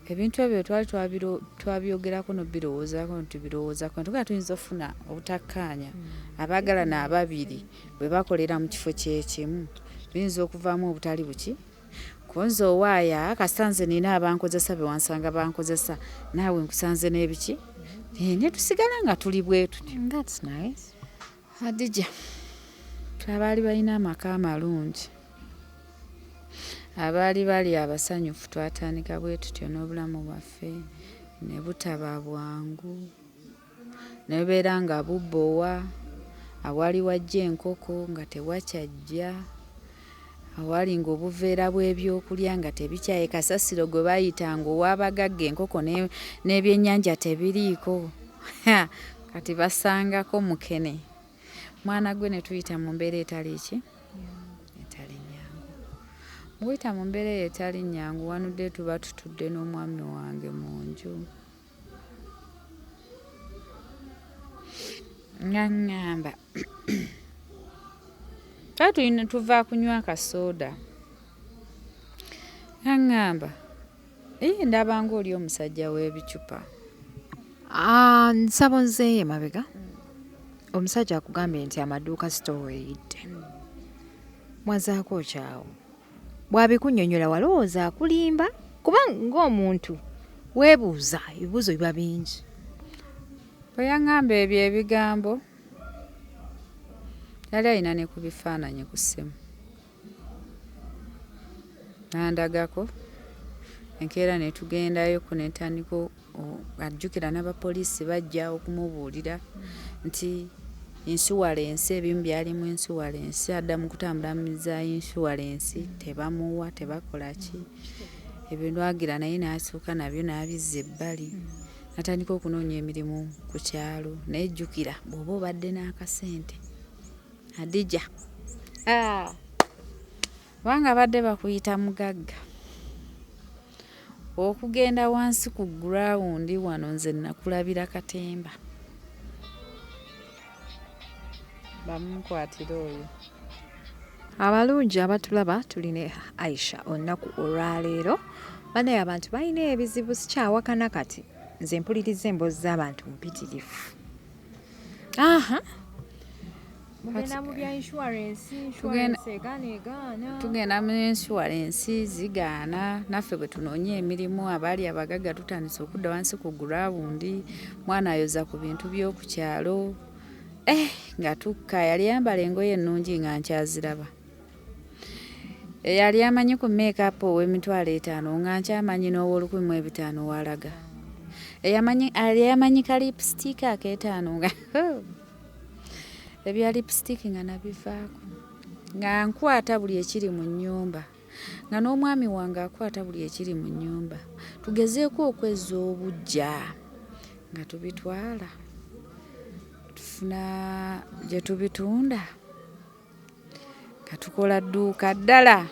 Ebintu ebyo twali twabyogerako n'obirowoozaako ne tubirowoozaako ne tugamba tuyinza okufuna obutakkaanya abaagalana ababiri bwe bakolera mu kifo kye kimu biyinza okuvaamu obutali buki. Ku nze owaaya kasita nze nina abankozesa be wansanga bankozesa naawe nkusanze n'ebiki ne tusigala nga tuli bwe tutyo. That's nice. Hadija abaali balina amaka amalungi abaali bali abasanyufu twatandika bwe tutyo n'obulamu bwaffe ne butaba bwangu ne bubeera nga bubowa awali wajja enkoko nga tewakyajja awali ng'obuveera bw'ebyokulya nga tebikyaye kasasiro gwe baayitanga ow'abagagga enkoko n'ebyennyanja tebiriiko kati basangako mukene. Mwana gwe ne tuyita mu mbeera etali ki? Etali nnyangu. Mu kuyita mu mbeera eyo etali nnyangu wanudde tuba tutudde n'omwami wange mu nju. Ng'aŋŋamba twali tulina tuva kunywa akasooda. Ng'aŋŋamba ee ndaba ng'oli omusajja w'ebicupa. Nsaba onzeeyo emabega. Omusajja akugambye nti amaduuka sitoowa eyidde. Mwazaako ki awo? Bw'abikunnyonnyola walowooza akulimba? Kuba ng'omuntu weebuuza ebibuuzo biba bingi. Bwe yaŋŋamba ebyo ebigambo yali alina ne ku bifaananyi ku ssimu. N'andagako enkeera ne tugendayoko ne ntandika ajjukira n'abapoliisi bajja okumubuulira nti Insurance, ebimu byalimu insurance, adda mu kutambula mu za insurance, tebamuwa, tebakola ki. Ebyo nwagira naye n'asooka nabyo n'abizza ebbali. Natandika okunoonya emirimu ku kyalo, naye jjukira bw'oba obadde n'akasente Hadija, kubanga badde bakuyita mugagga, okugenda wansi ku ground wano nze nakulabira katemba. Bamunkwatire oyo. Abalungi abatulaba, tuli ne Aisha olunaku olwaleero. Banaye abantu balina ebizibu, sikyawakana kati nze mpuliriza emboozi z'abantu mpitirivu. Aha, mugenda mu bya insurance, insurance egaana egaana. Tugenda mu insurance zigaana, naffe bwe tunoonya emirimu abaali abagagga tutandise okudda wansi ku ground, mwana ayoza ku bintu by'oku kyalo. Nga tukka, yali ayambala engoye ennungi nga nkyaziraba. Eyali amanyi ku make-up ow'emitwalo 5 nga nkyamanyi n'ow'olukumi mu 500 w'alaga. Eyali amanyi ka lipstick ak'etaano nga ebya lipstick nga nabivaako. Nga nkwata buli ekiri mu nnyumba, nga n'omwami wange akwata buli ekiri mu nnyumba. Tugezeeko okwezza obuggya nga tubitwala, tufuna gye tubitunda, nga tukola dduuka ddala.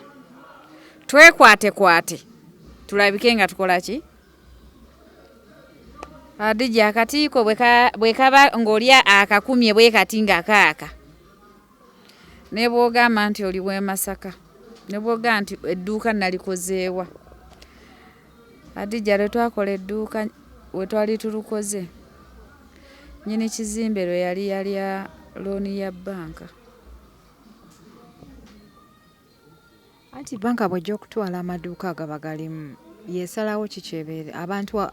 Twekwatekwate tulabike nga tukola ki? Hadija, akatiiko bwe kaba ng'oli akakumye bwe kati nga kaaka, ne bw'ogamba nti oli w'e Masaka, ne bw'ogamba nti edduuka nalikozeewa. Hadija, lwe twakola edduuka we twali tulukoze, nnyini kizimbe lwe yali yalya looni ya bbanka. Anti bbanka bw'ejja okutwala amaduuka agaba galimu, yeesalawo ki kyebeere abantu,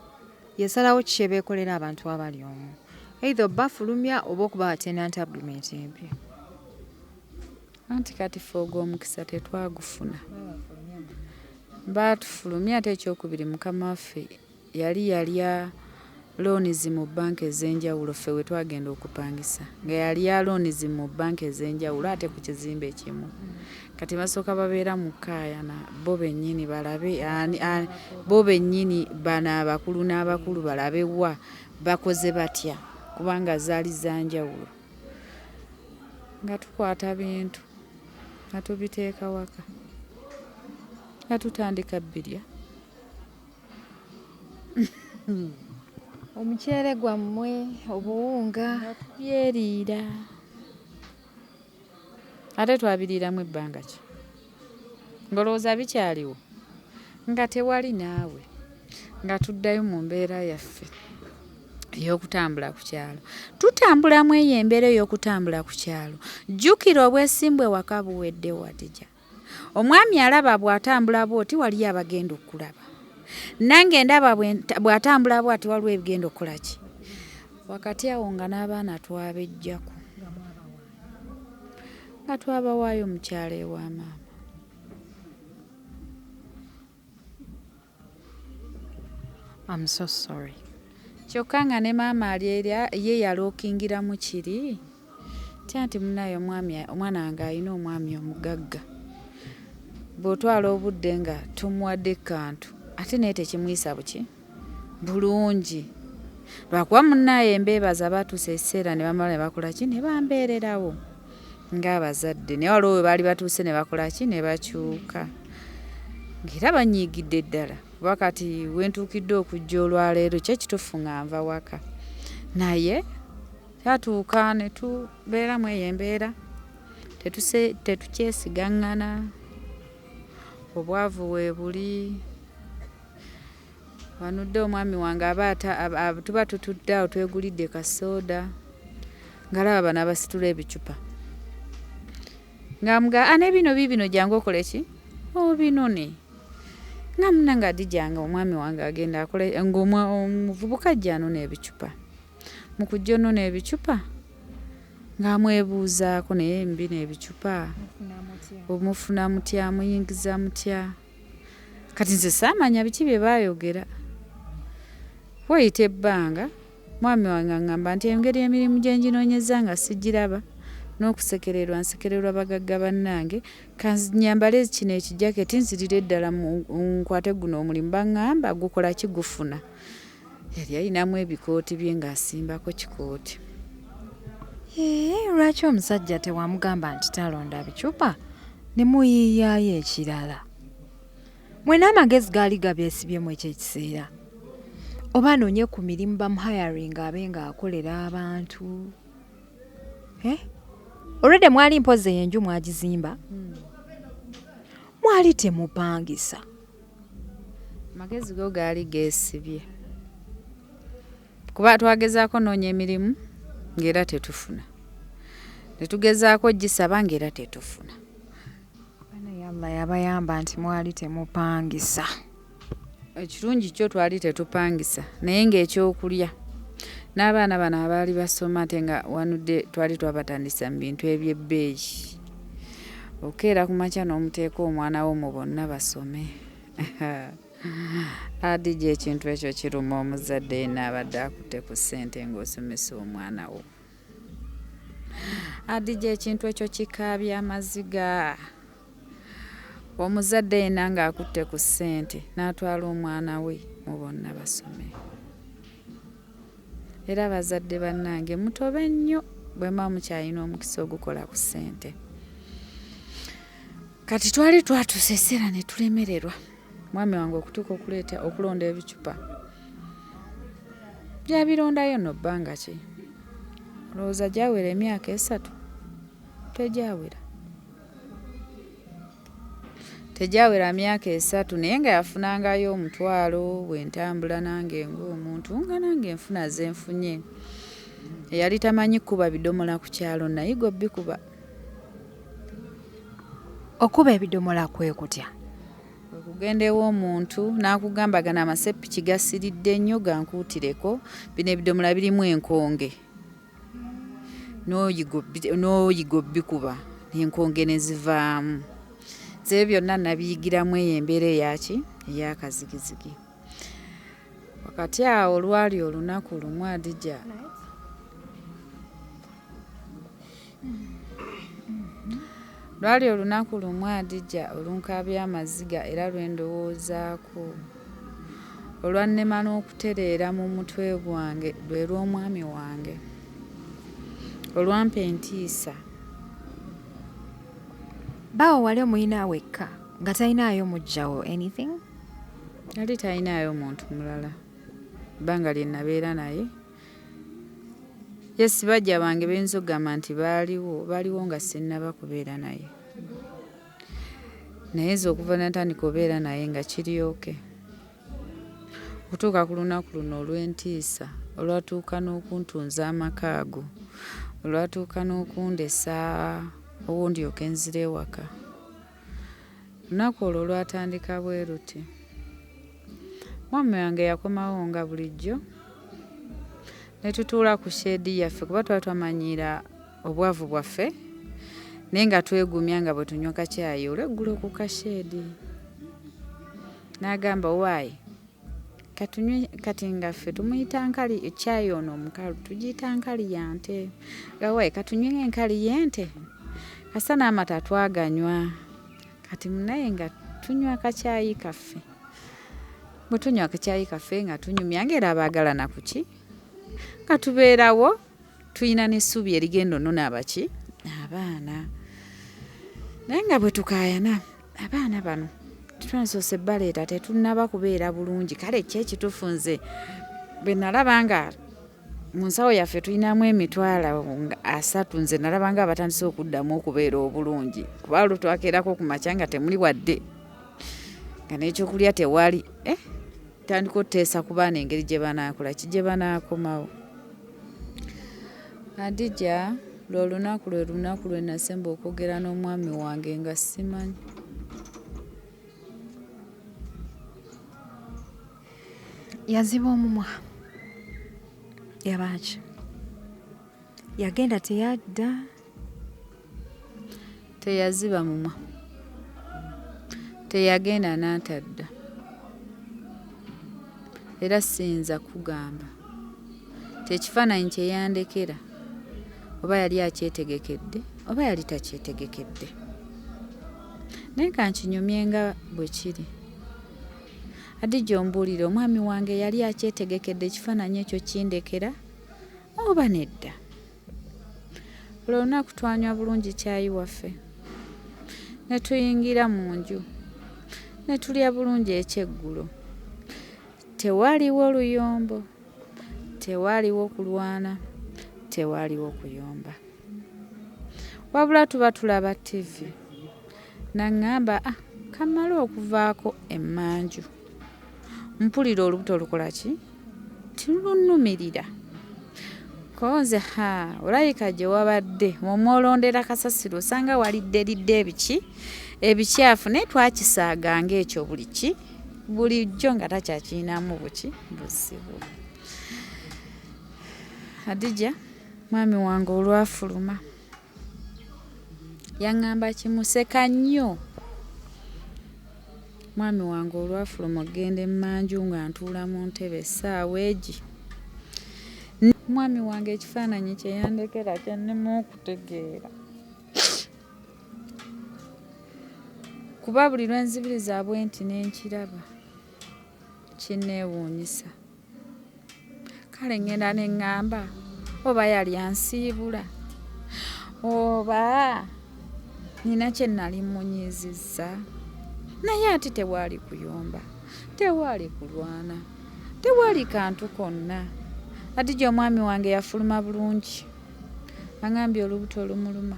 yeesalawo ki kyebeekolera abantu abali omwo, either obafulumya oba okubawa tenant agreement empya. Anti kati ffe ogwo omukisa tetwagufuna. Baatufulumya, ate ekyokubiri mukama waffe yali yalya loans mu bbanka ez'enjawulo. Ffe we twagenda okupangisa nga yalya loans mu bbanka ez'enjawulo ate ku kizimbe ekimu. Kati basooka babeera mu kkaayana bo bennyini balabe ani bo bennyini bano abakulu n'abakulu balabe wa bakoze batya, kubanga zaali za njawulo. Nga tukwata bintu nga tubiteeka waka, nga tutandika bbirya. Omuceere gwammwe, obuwunga. Nga tubyeriira. Ate twabiriiramu ebbanga ki? Ng'olowooza bikyaliwo? Nga tewali naawe. Nga tuddayo mu mbeera yaffe ey'okutambula ku kyalo. Tutambulamu eyo embeera ey'okutambula ku kyalo. Jjukira obwesimbu ewaka buweddewo, Hadija. Omwami alaba bw'atambula bw'oti waliyo abagenda okulaba. Nange ndaba bw'atambula bw'ati waliwo ebigenda okukola ki? Wakati awo nga n'abaana twabeggyako. Nga twabawaayo mu kyalo ewa maama. I'm so sorry. Kyokka nga ne maama ali eri ye yalookingiramu kiri tya nti munnaye omwami omwana wange alina omwami omugagga. Bw'otwala obudde nga tomuwadde kantu ate naye tekimuyisa buki bulungi. Lwakuba munnaye mbeebaza baatuusa ekiseera ne bamala ne bakola ki ne bambeererawo ng'abazadde, naye waliwo we baali batuuse ne bakola ki ne bakyuka. Ng'era banyiigidde ddala kuba kati we ntuukidde okujja olwaleero kyo ekituufu nga nva waka. Naye kyatuuka ne tubeeramu eyo embeera, tetukyesigaŋŋana, obwavu weebuli. Wanudde omwami wange aba tuba tutudde awo twegulidde kasooda, ng'alaba bano abasitula ebicupa. Ng'amugamba ne bino biibino jangu okole ki? Obinone. Nga munnange Hadija nga omwami wange agenda akole ng'omuvubuka ajja anona ebicupa. Mu kujja onona ebicupa ng'amwebuuzaako naye bino ebicupa omufuna mutya, muyingiza mutya? Kati nze saamanya biki bye baayogera. Wayita ebbanga Mwami wange aŋŋamba nti engeri emirimu gye nginoonyeza nga sigiraba n'okusekererwa nsekererwa bagagga bannange, kannyambale kino ekijaketi nzirire ddala nkwate guno omulimu baŋŋamba gukola ki gufuna. Yali alinamu ebikooti bye ng'asimbako kikooti. Yee, lwaki omusajja tewamugamba nti talonda bicupa ne muyiiyaayo ekirala? Mwena amagezi gaali gabyesibyemu ekyo ekiseera. Oba anoonye ku mirimu bamuhayaringa abe ng'akolera abantu. Eh? Already mwali mpozzi eyo enju mwagizimba? Mwali temupangisa. Amagezi go gaali geesibye. Kuba twagezaako noonya emirimu ng'era tetufuna. Ne tugezaako gisaba ng'era tetufuna. Bana Allah yabayamba nti mwali temupangisa. Ekirungi kyo twali tetupangisa naye ng'ekyokulya n'abaana bano abaali basoma ate nga wanudde twali twabatandisa mu bintu eby'ebbeeyi. Okeera ku makya n'omuteeka omwana wo mu bonna basome. Hadija ekintu ekyo kiruma omuzadde yenna abadde akutte ku ssente ng'osomesa omwana wo. Hadija ekintu ekyo kikaabya amaziga. Omuzadde yenna ng'akutte ku ssente n'atwala omwana we mu bonna basome. Era abazadde bannange mutobe nnyo bwe muba mukyalina omukisa ogukola ku ssente. Kati twali twatuuse ekiseera ne tulemererwa. Mwami wange okutuuka okuleeta okulonda ebicupa. Yabirondayo nno bbanga ki? Olowooza gyawera emyaka 3? Tegyawera. Tegyawera myaka 3 naye nga yafunangayo omutwalo bwe ntambula nange ng'omuntu nga nange nfuna ze nfunye. Eyali tamanyi kkuba bidomola ku kyalo nayiga obbikuba. Okuba ebidomola kwe kutya? Okugenda ew'omuntu n'akugamba gano amasepiki gasiridde nnyo gankuutireko, bino ebidomola birimu enkonge. N'oyiga obbikuba enkonge ne zivaamu. Nze ebyo byonna nabiyigiramu eyo embeera eyaki? Ey'akazigizigi. Wakati awo lwali olunaku lumu Hadija lwali olunaku lumu Hadija olunkaabya amaziga era lwe ndowoozaako. Olwannema n'okutereera mu mutwe gwange lwe lw'omwami wange. Olwampa entiisa. Bbaawo wali omulina wekka nga talinaayo muggyawo anything? Yali talinaayo muntu mulala. Ebbanga lye nabeera naye. Yes, bajja bange beyinza okugamba nti baaliwo, baaliwo nga sinnaba kubeera naye. Naye nze okuva natandika obeera naye nga kiri okay. Okutuuka ku lunaku luno olw'entiisa olwatuuka n'okuntunza amaka ago, olwatuuka n'okundesa owo ndyoke nzire ewaka. Olunaku olwo lwatandika bwe luti. Mwami wange yakomawo nga bulijjo ne tutuula ku sheedi yaffe kuba twali twamanyiira obwavu bwaffe naye nga twegumya nga bwe tunywa kacaayi olweggulo ku kasheedi. N'agamba waayi katunywe kati nga ffe tumuyita nkali caayi ono omukalu tugiyita nkali ya nte. Nga waayi katunywe enkali y'ente kasa n'amata twaganywa. Kati naye nga tunywa akacaayi kaffe. Bwe tunywa akacaayi kaffe nga tunyumya ng'era abaagalana ku ki? Nga tubeerawo tulina n'essuubi erigenda onnona abaki? Abaana. Naye nga bwe tukaayana abaana bano twansoose baleeta tetunnaba kubeera bulungi. Kale ki ekituufu nze bwe nalaba nga mu nsawo yaffe tulinamu emitwalo 30 nze nalaba nga abatandise okuddamu okubeera obulungi. Kuba olwo twakeerako ku makya nga temuli wadde nga n'ekyokulya tewali. Tandika oteesa ku baana engeri gye banaakola ki gye banaakomawo. Hadija lwe lunaku lwe lunaku lwe nasemba okwogera n'omwami wange nga simanyi. Yaziba omumwa. Yabaaki? Yagenda teyadda. Teyaziba mumwa. Teyagenda n'atadda. Era siyinza kugamba. Ekifaananyi kye yandekera oba yali akyetegekedde oba yali takyetegekedde, naye kankinyumye nga bwe kiri. Hadija, ombuulire, omwami wange yali akyetegekedde ekifaananyi ekyo kindekera oba nedda? Olwo olunaku twanywa bulungi kyayi waffe ne tuyingira mu nju ne tulya bulungi ekyeggulo. Tewaaliwo luyombo, tewaaliwo kulwana, tewaaliwo kuyomba, wabula tuba tulaba ttivi naŋŋamba, ah, kamale okuvaako emmanju mpulira olubuto lukola ki, tirunumirira. Konze ha, olabika gye wabadde omwolondera kasasiro osanga walidde lidde ebiki ebikyafu, naye twakisaaganga ekyo buli ki bulijjo nga takyakirinamu buki buzibu. Hadija, mwami wange olwafuluma yaŋŋamba kimuseka nnyo. Mwami wange olwafuluma okugenda emmanju nga ntuula mu ntebe essaawa egi, mwami wange ekifaananyi kye yandekera kyennema okutegeera, kuba buli lwe nzibiriza bwe nti ne nkiraba kinneewuunyisa. Kale ŋŋenda ne ŋŋamba oba yali ansiibula oba nina kye nali mmunyiizizza, naye ate tewaali kuyomba, tewaali kulwana, tewaali kantu konna. Hadija, omwami wange yafuluma bulungi, aŋŋambye olubuto lumuluma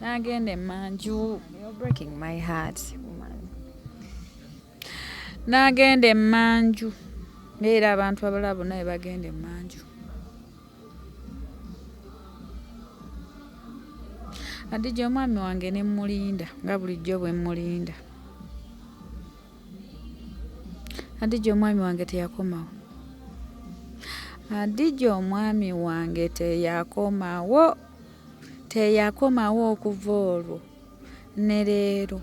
n'agenda emmanju. You're breaking my heart, woman. N'agenda emmanju ng'era abantu abalala bonna bwe bagenda emmanju. Hadija, omwami wange ne mmulinda nga bulijjo bwe mmulinda. Hadija, omwami wange teyakomawo. Hadija, omwami wange teyakomawo, teyakomawo okuva olwo ne leero.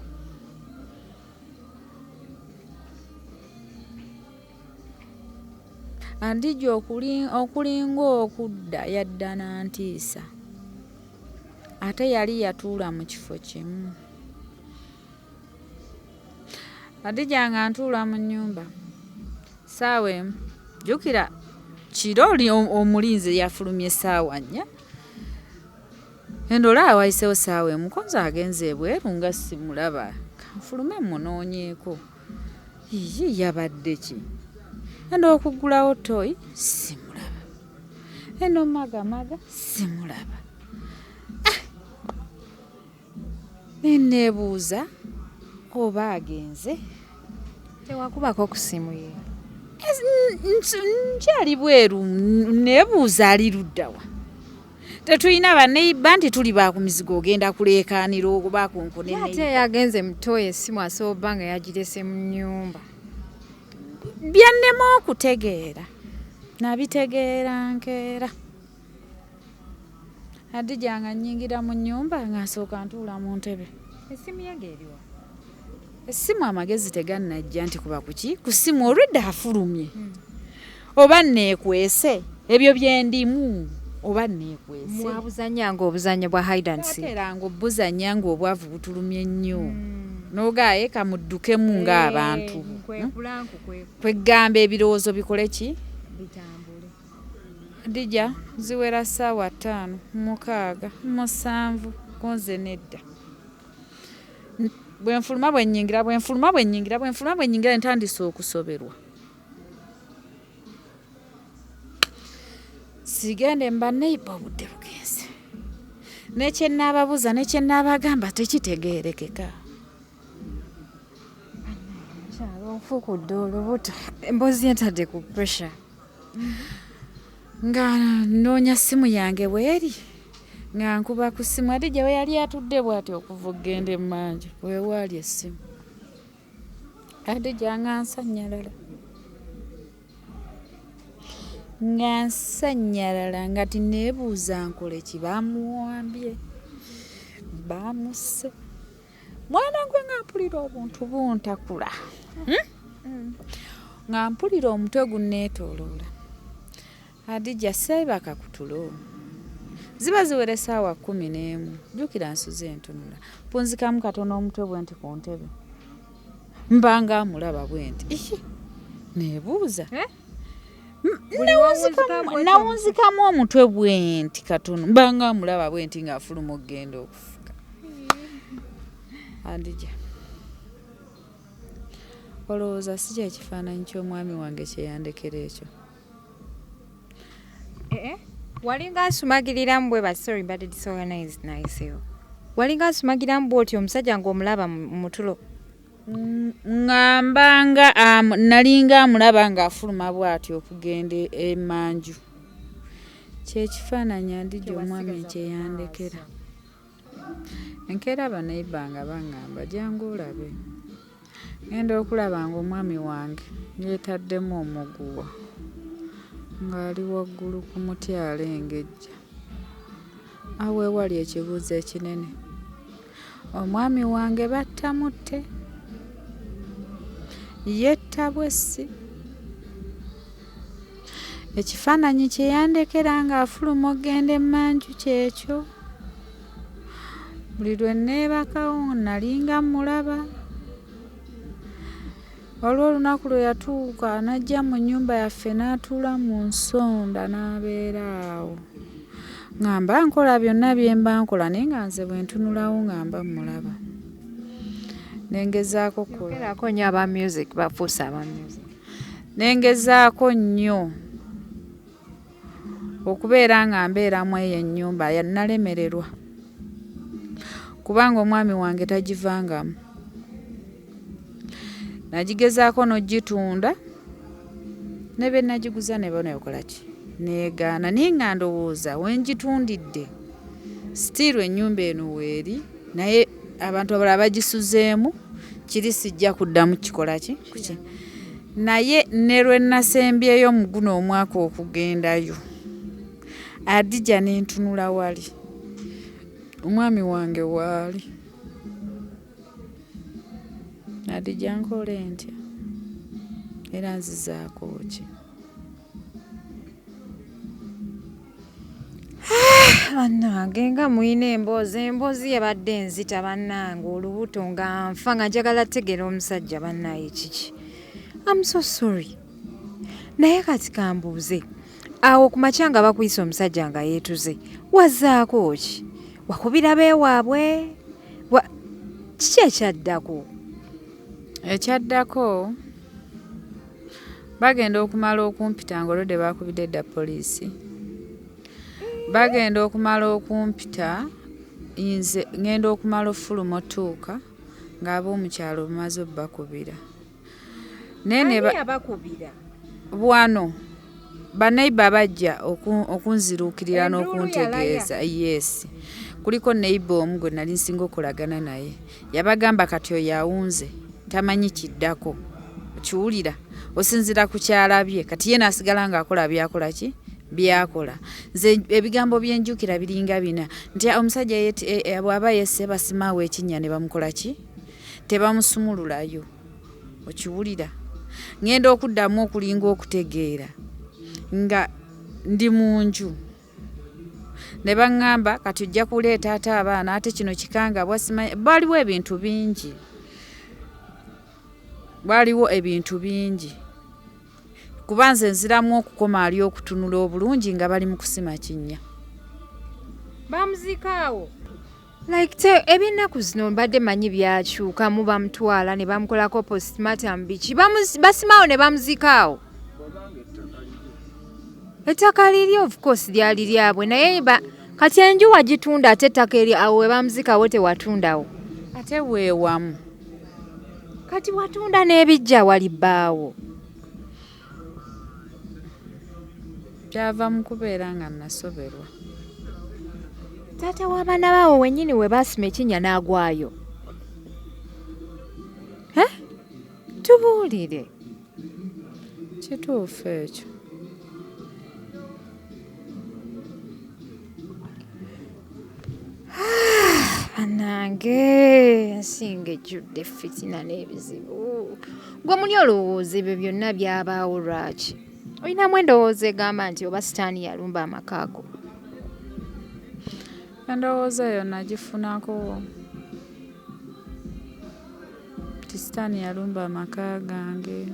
Hadija, okulinga okudda yadda n'antiisa, ate yali yatuula mu kifo kimu. Hadija, nga ntuula mu nnyumba ssaawa 1, jjukira kiro oli omulinzi yafulumye ssaawa 4, endola wayiseewo ssaawa 1, konze agenze ebweru nga simulaba, kanfulume mmunoonyeeko. Iye yabadde ki? Eno okuggulawo toyi simulaba, eno magamaga simulaba. Ne neebuuza oba agenze. Tewakubako ku ssimu ye? Nkyali bweru neebuuza ali luddawa. Tetulina baneiba nti tuli bakumizigo, ogenda kuleekaanira obakonkone. Ate yagenze mutoyi, essimu asobola obba nga yagirese mu nnyumba. Byannema okutegeera, nabitegeera nkeera. Hadija, nga nnyingira mu nnyumba nga nsooka ntuula mu ntebe. Essimu ye ng'eriwa? Essimu amagezi tegannajja nti kuba kuki ku ssimu, olwedda afulumye oba neekwese ebyo byendimu oba neekwese. Mwabuzannya nga obuzannyo bwa hide and seek? Ateranga obuzannya ng'obwavu butulumye nnyo, n'ogaaye kamuddukemu ng'abantu kwegamba ebirowoozo bikole ki bitambule. Hadija, ziwera ssaawa 5, 6, 7, konze nedda. Bwe nfuluma bwe nnyingira, bwe nfuluma bwe nnyingira, bwe nfuluma bwe nnyingira, ntandise okusoberwa. Sigende mba neighbor, obudde bugenze, nekyenaababuuza nekyenaabagamba tekitegeerekeka. Kyalo onfukudde olubuto, emboozi yentadde ku pressure. Nga nnoonya ssimu yange weeri, nga nkuba ku ssimu. Hadija we yali atudde bw'ati okuva okugenda emmanju weewaali essimu. Hadija, nga nsannyalala, nga nsannyalala, nga tineebuuza nkole ki. Bamuwambye, bamusse, mwana gwe, nga mpulira obuntu buntakula. Nga mpulira omutwe gunneetooloola. Hadija, seebaka ku tulo. Ziba ziwera essaawa 11. Jjukira nsuze ntunula. Mpunzikamu katono omutwe bwe nti ku ntebe. Mba nga amulaba bwe nti. Ihi! Neebuuza. Eh? Buli wawunzikamu bw'otyo. Nawunzikamu omutwe bwe nti katono. Mba nga amulaba bwe nti ng'afuluma okugenda okufuka. Hadija, olowooza si kye kifaananyi ky'omwami wange kye yandekera ekyo? Eh, walinga asumagiriramu bwe ba, sorry, mbadde disorganized nayiseewo. Walinga asumagiriramu bw'otyo omusajja ng'omulaba mu tulo? Ŋŋamba nga nalinga amulaba ng'afuluma bw'atyo okugenda emmanju. Kye kifaananyi Hadija omwami kye yandekera. Enkeera baneighbour nga baŋŋamba jangu olabe. Ŋŋenda okulaba ng'omwami wange yeetaddemu omuguwa ng'ali waggulu ku muti alengejja. Awo ewali ekibuuzo ekinene. Omwami wange batta mutte. Yetta bwessi. Ekifaananyi kye yandekera ng'afuluma okugenda emmanju kyekyo. Buli lwe neebakawo nalinga mmulaba. Waliwo olunaku lwe yatuuka n'ajja mu nnyumba yaffe n'atuula mu nsonda n'abeera awo. Nga mba nkola byonna bye mba nkola naye nga nze bwe ntunulawo nga mba mmulaba. Ne ngezaako okukola. Yogerako nnyo aba music, bafuuse aba music. Ne ngezaako nnyo okubeera nga mbeeramu eyo ennyumba, nalemererwa. Kubanga omwami wange tagivangamu. Nagigezaako n'ogitunda ne be nagiguza ne baneekola ki? Neegaana naye nga ndowooza we ngitundidde still ennyumba eno weeri naye abantu abalala bagisuzeemu kiri sijja kuddamu kukikola ki? Naye ne lwe nasembyeyo mu guno omwaka okugendayo, Hadija ne ntunula wali omwami wange waali. Hadija nkole ntya? Era nzizaako ki? Bannange nga mulina emboozi, emboozi yabadde enzita bannange, olubuto nga nfa nga njagala tegeera omusajja bannaye kiki. I'm so sorry. Naye kati kambuuze, awo ku makya nga bakuyise omusajja nga yeetuze, wazzaako ki? Wakubira beewaabwe? Kiki ekyaddako? Ekyaddako bagenda okumala okumpita ng'olwedde baakubidde dda poliisi. Bagenda okumala okumpita nze ŋŋenda okumala ofuluma otuuka ng'ab'omukyalo bamaze obbakubira. Naye ne Ani yabakubira? Wano baneighbour bajja okunziruukirira Enduulu n'okuntegeeza. yalaya. Yes. Kuliko neighbour omu gwe nali nsinga okolagana naye. Yabagamba kati oyo awunze tamanyi kiddako. Okiwulira? Osinziira ku ky'alabye. Kati ye n'asigala ng'akola by'akola ki? By'akola. Nze ebigambo bye njjukira biringa bina nti omusajja bw'aba yesse basimaawo ekinnya ne bamukola ki? Tebamusumululayo. Okiwulira? Ŋŋenda okuddamu okulinga okutegeera nga ndi mu nju. Ne baŋŋamba kati ojja kuleeta ate abaana ate kino kikangabwa simanyi. Waliwo ebintu bingi. Waliwo ebintu bingi. Kuba nze nziramu okukoma ali okutunula obulungi nga bali mu kusima kinnya. Bamuziikaawo. Like te ebyennaku zino mbadde manyi byakyukamu, bamutwala ne bamukolako postmortem biki, basimaawo ne bamuziikaawo. Ettaka liri of course lyali lyabwe naye kati enju wagitunda ate ettaka eri awo we bamuziikawo tewatundawo. Ate weewamu. Kati watunda n'ebijja wali bbaawo. Kyava mu kubeera nga nasoberwa. Taata w'abaana baawo wennyini we baasima ekinnya n'agwayo. Tubuulire. Kituufu ekyo. Bannange, ensi ng'ejjudde fitina n'ebizibu. Gwe muli olowooza ebyo byonna byabaawo lwaki? Olinamu endowooza egamba nti oba sitaani yalumba amaka ago? Endowooza eyo nagifunako nti sitaani yalumba amaka gange.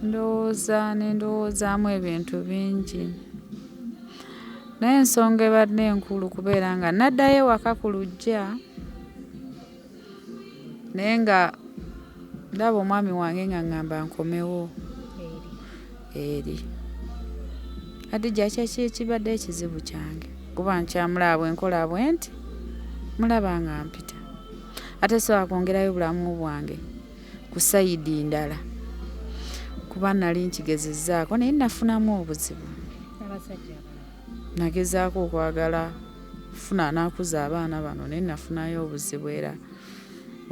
Ndowooza ne ndowoozaamu ebintu bingi. Naye ensonga ebadde enkulu kubeera nga naddayo ewaka ku luggya naye nga ndaba omwami wange nga ŋŋamba nkomewo eri. Hadija ki ekibadde ekizibu kyange kuba nkyamulaba bwe nkola bwe nti mulaba nga mpita ate sobola kwongerayo bulamu bwange ku sayidi ndala kuba nali nkigezezzaako naye nafunamu obuzibu. Nagezaako okwagala funa anaakuza abaana bano naye nafunayo obuzibu era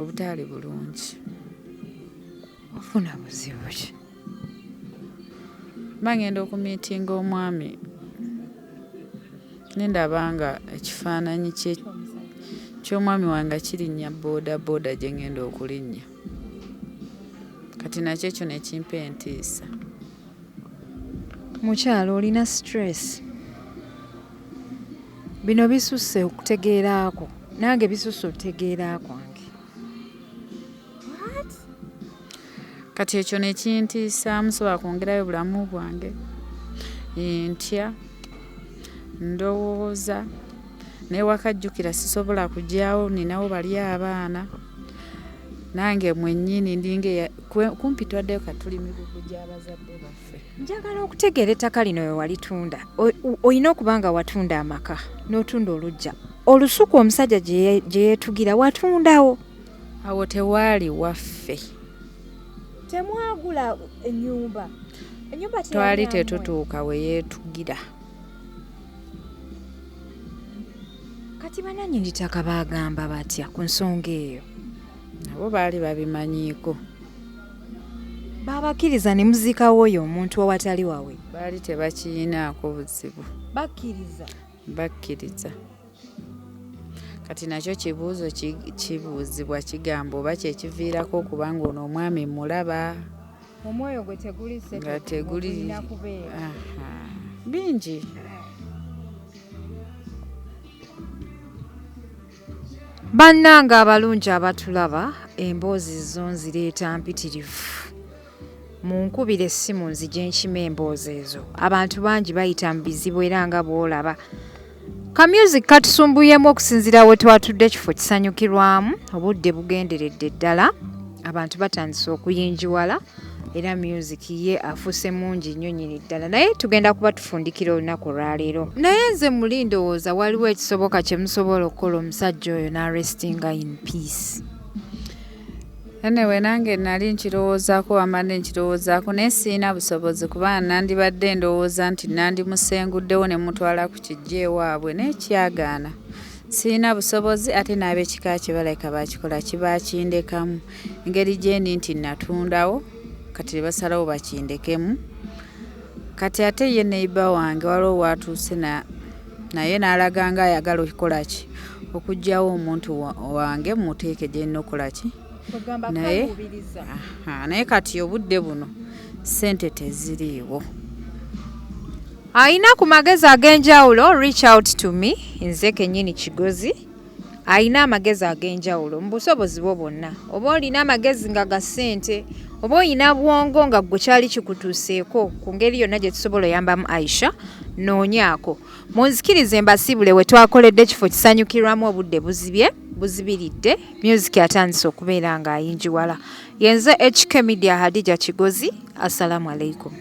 obutaali bulungi. Wafuna buzibu ki? Mba ngenda okumiitinga omwami ne ndaba nga ekifaananyi kye ky'omwami wange nga kirinnya booda booda gye ngenda okulinnya. Kati nakyo ekyo ne kimpa entiisa. Mukyala olina stress. Bino bisusse okutegeera kwo. Nange bisusse okutegeera kwange. Kati ekyo ne kintiisaamu sobola kwongerayo bulamu bwange. Ntya, ndowooza, n'ewaka jjukira sisobola kugyawo ninawo bali abaana. Nange mwennyini ndinga kumpi twaddeyo kati tuli migugu gy'abazadde baffe. Njagala okutegeera ettaka lino we walitunda. Olina okuba nga watunda amaka n'otunda oluggya. Olusuku omusajja gye yeetugira watundawo? Awo tewaali waffe. Temwagula ennyumba? Ennyumba Twali tetutuuka we yeetugira. Kati banannyini ttaka baagamba batya ku nsonga eyo? Nabo baali babimanyiiko. Babakkiriza ne muziikawo oyo omuntu awatali wawe? Baali tebakiyinaako buzibu. Bakkiriza? Bakkiriza. Kati nakyo kibuuzo kibuuzibwa kigamba oba kye kiviirako okuba nga ono omwami mmulaba. Omwoyo gwe teguli nga teguli kubeera. Bingi. Bannange abalungi abatulaba, emboozi zo nzireeta mpitirivu. Munkubire essimu nzije nkime emboozi ezo. Abantu bangi bayita mu bizibu era nga bw'olaba. Ka music katusumbuyemu okusinziira we twatudde kifo kisanyukirwamu, obudde bugenderedde ddala, abantu batandise okuyinjiwala era music ye afuuse mungi nnyo nnyini ddala naye tugenda kuba tufundikira olunaku olwaleero. Naye nze muli ndowooza waliwo ekisoboka kye musobola okukola omusajja oyo n'arestinga in peace. Anyway, nange nali nkirowoozaako wamma nkirowoozaako naye sirina busobozi kubanga nandibadde ndowooza nti nandimusenguddewo ne mutwala ku kijja ewaabwe naye kyagaana. Sirina busobozi ate n'ab'ekika kye balabika bakikola kibakindekamu engeri gye ndi nti natundawo kati ne basalawo bakindekemu. Kati ate ye neighbor wange waliwo w'atuuse naye n'alaga ng'ayagala okukola ki okuggyawo omuntu wange mmuteeke gye nnina okukola ki naye naye kati obudde buno ssente teziriiwo. Ayina ku magezi ag'enjawulo reach out to me nze kennyini Kigozi ayina amagezi ag'enjawulo mu busobozi bwo bwonna oba olina amagezi nga ga ssente oba olina bwongo nga ggwe kyali kikutuuseeko ku ngeri yonna gye tusobola oyambamu Aisha noonyaako. Munzikirize mbasiibule we twakoledde ekifo kisanyukirwamu obudde buzibye buzibiridde music atandise okubeera ng'ayinjiwala. Yenze HK Media Hadija Kigozi. Assalamu alaikum.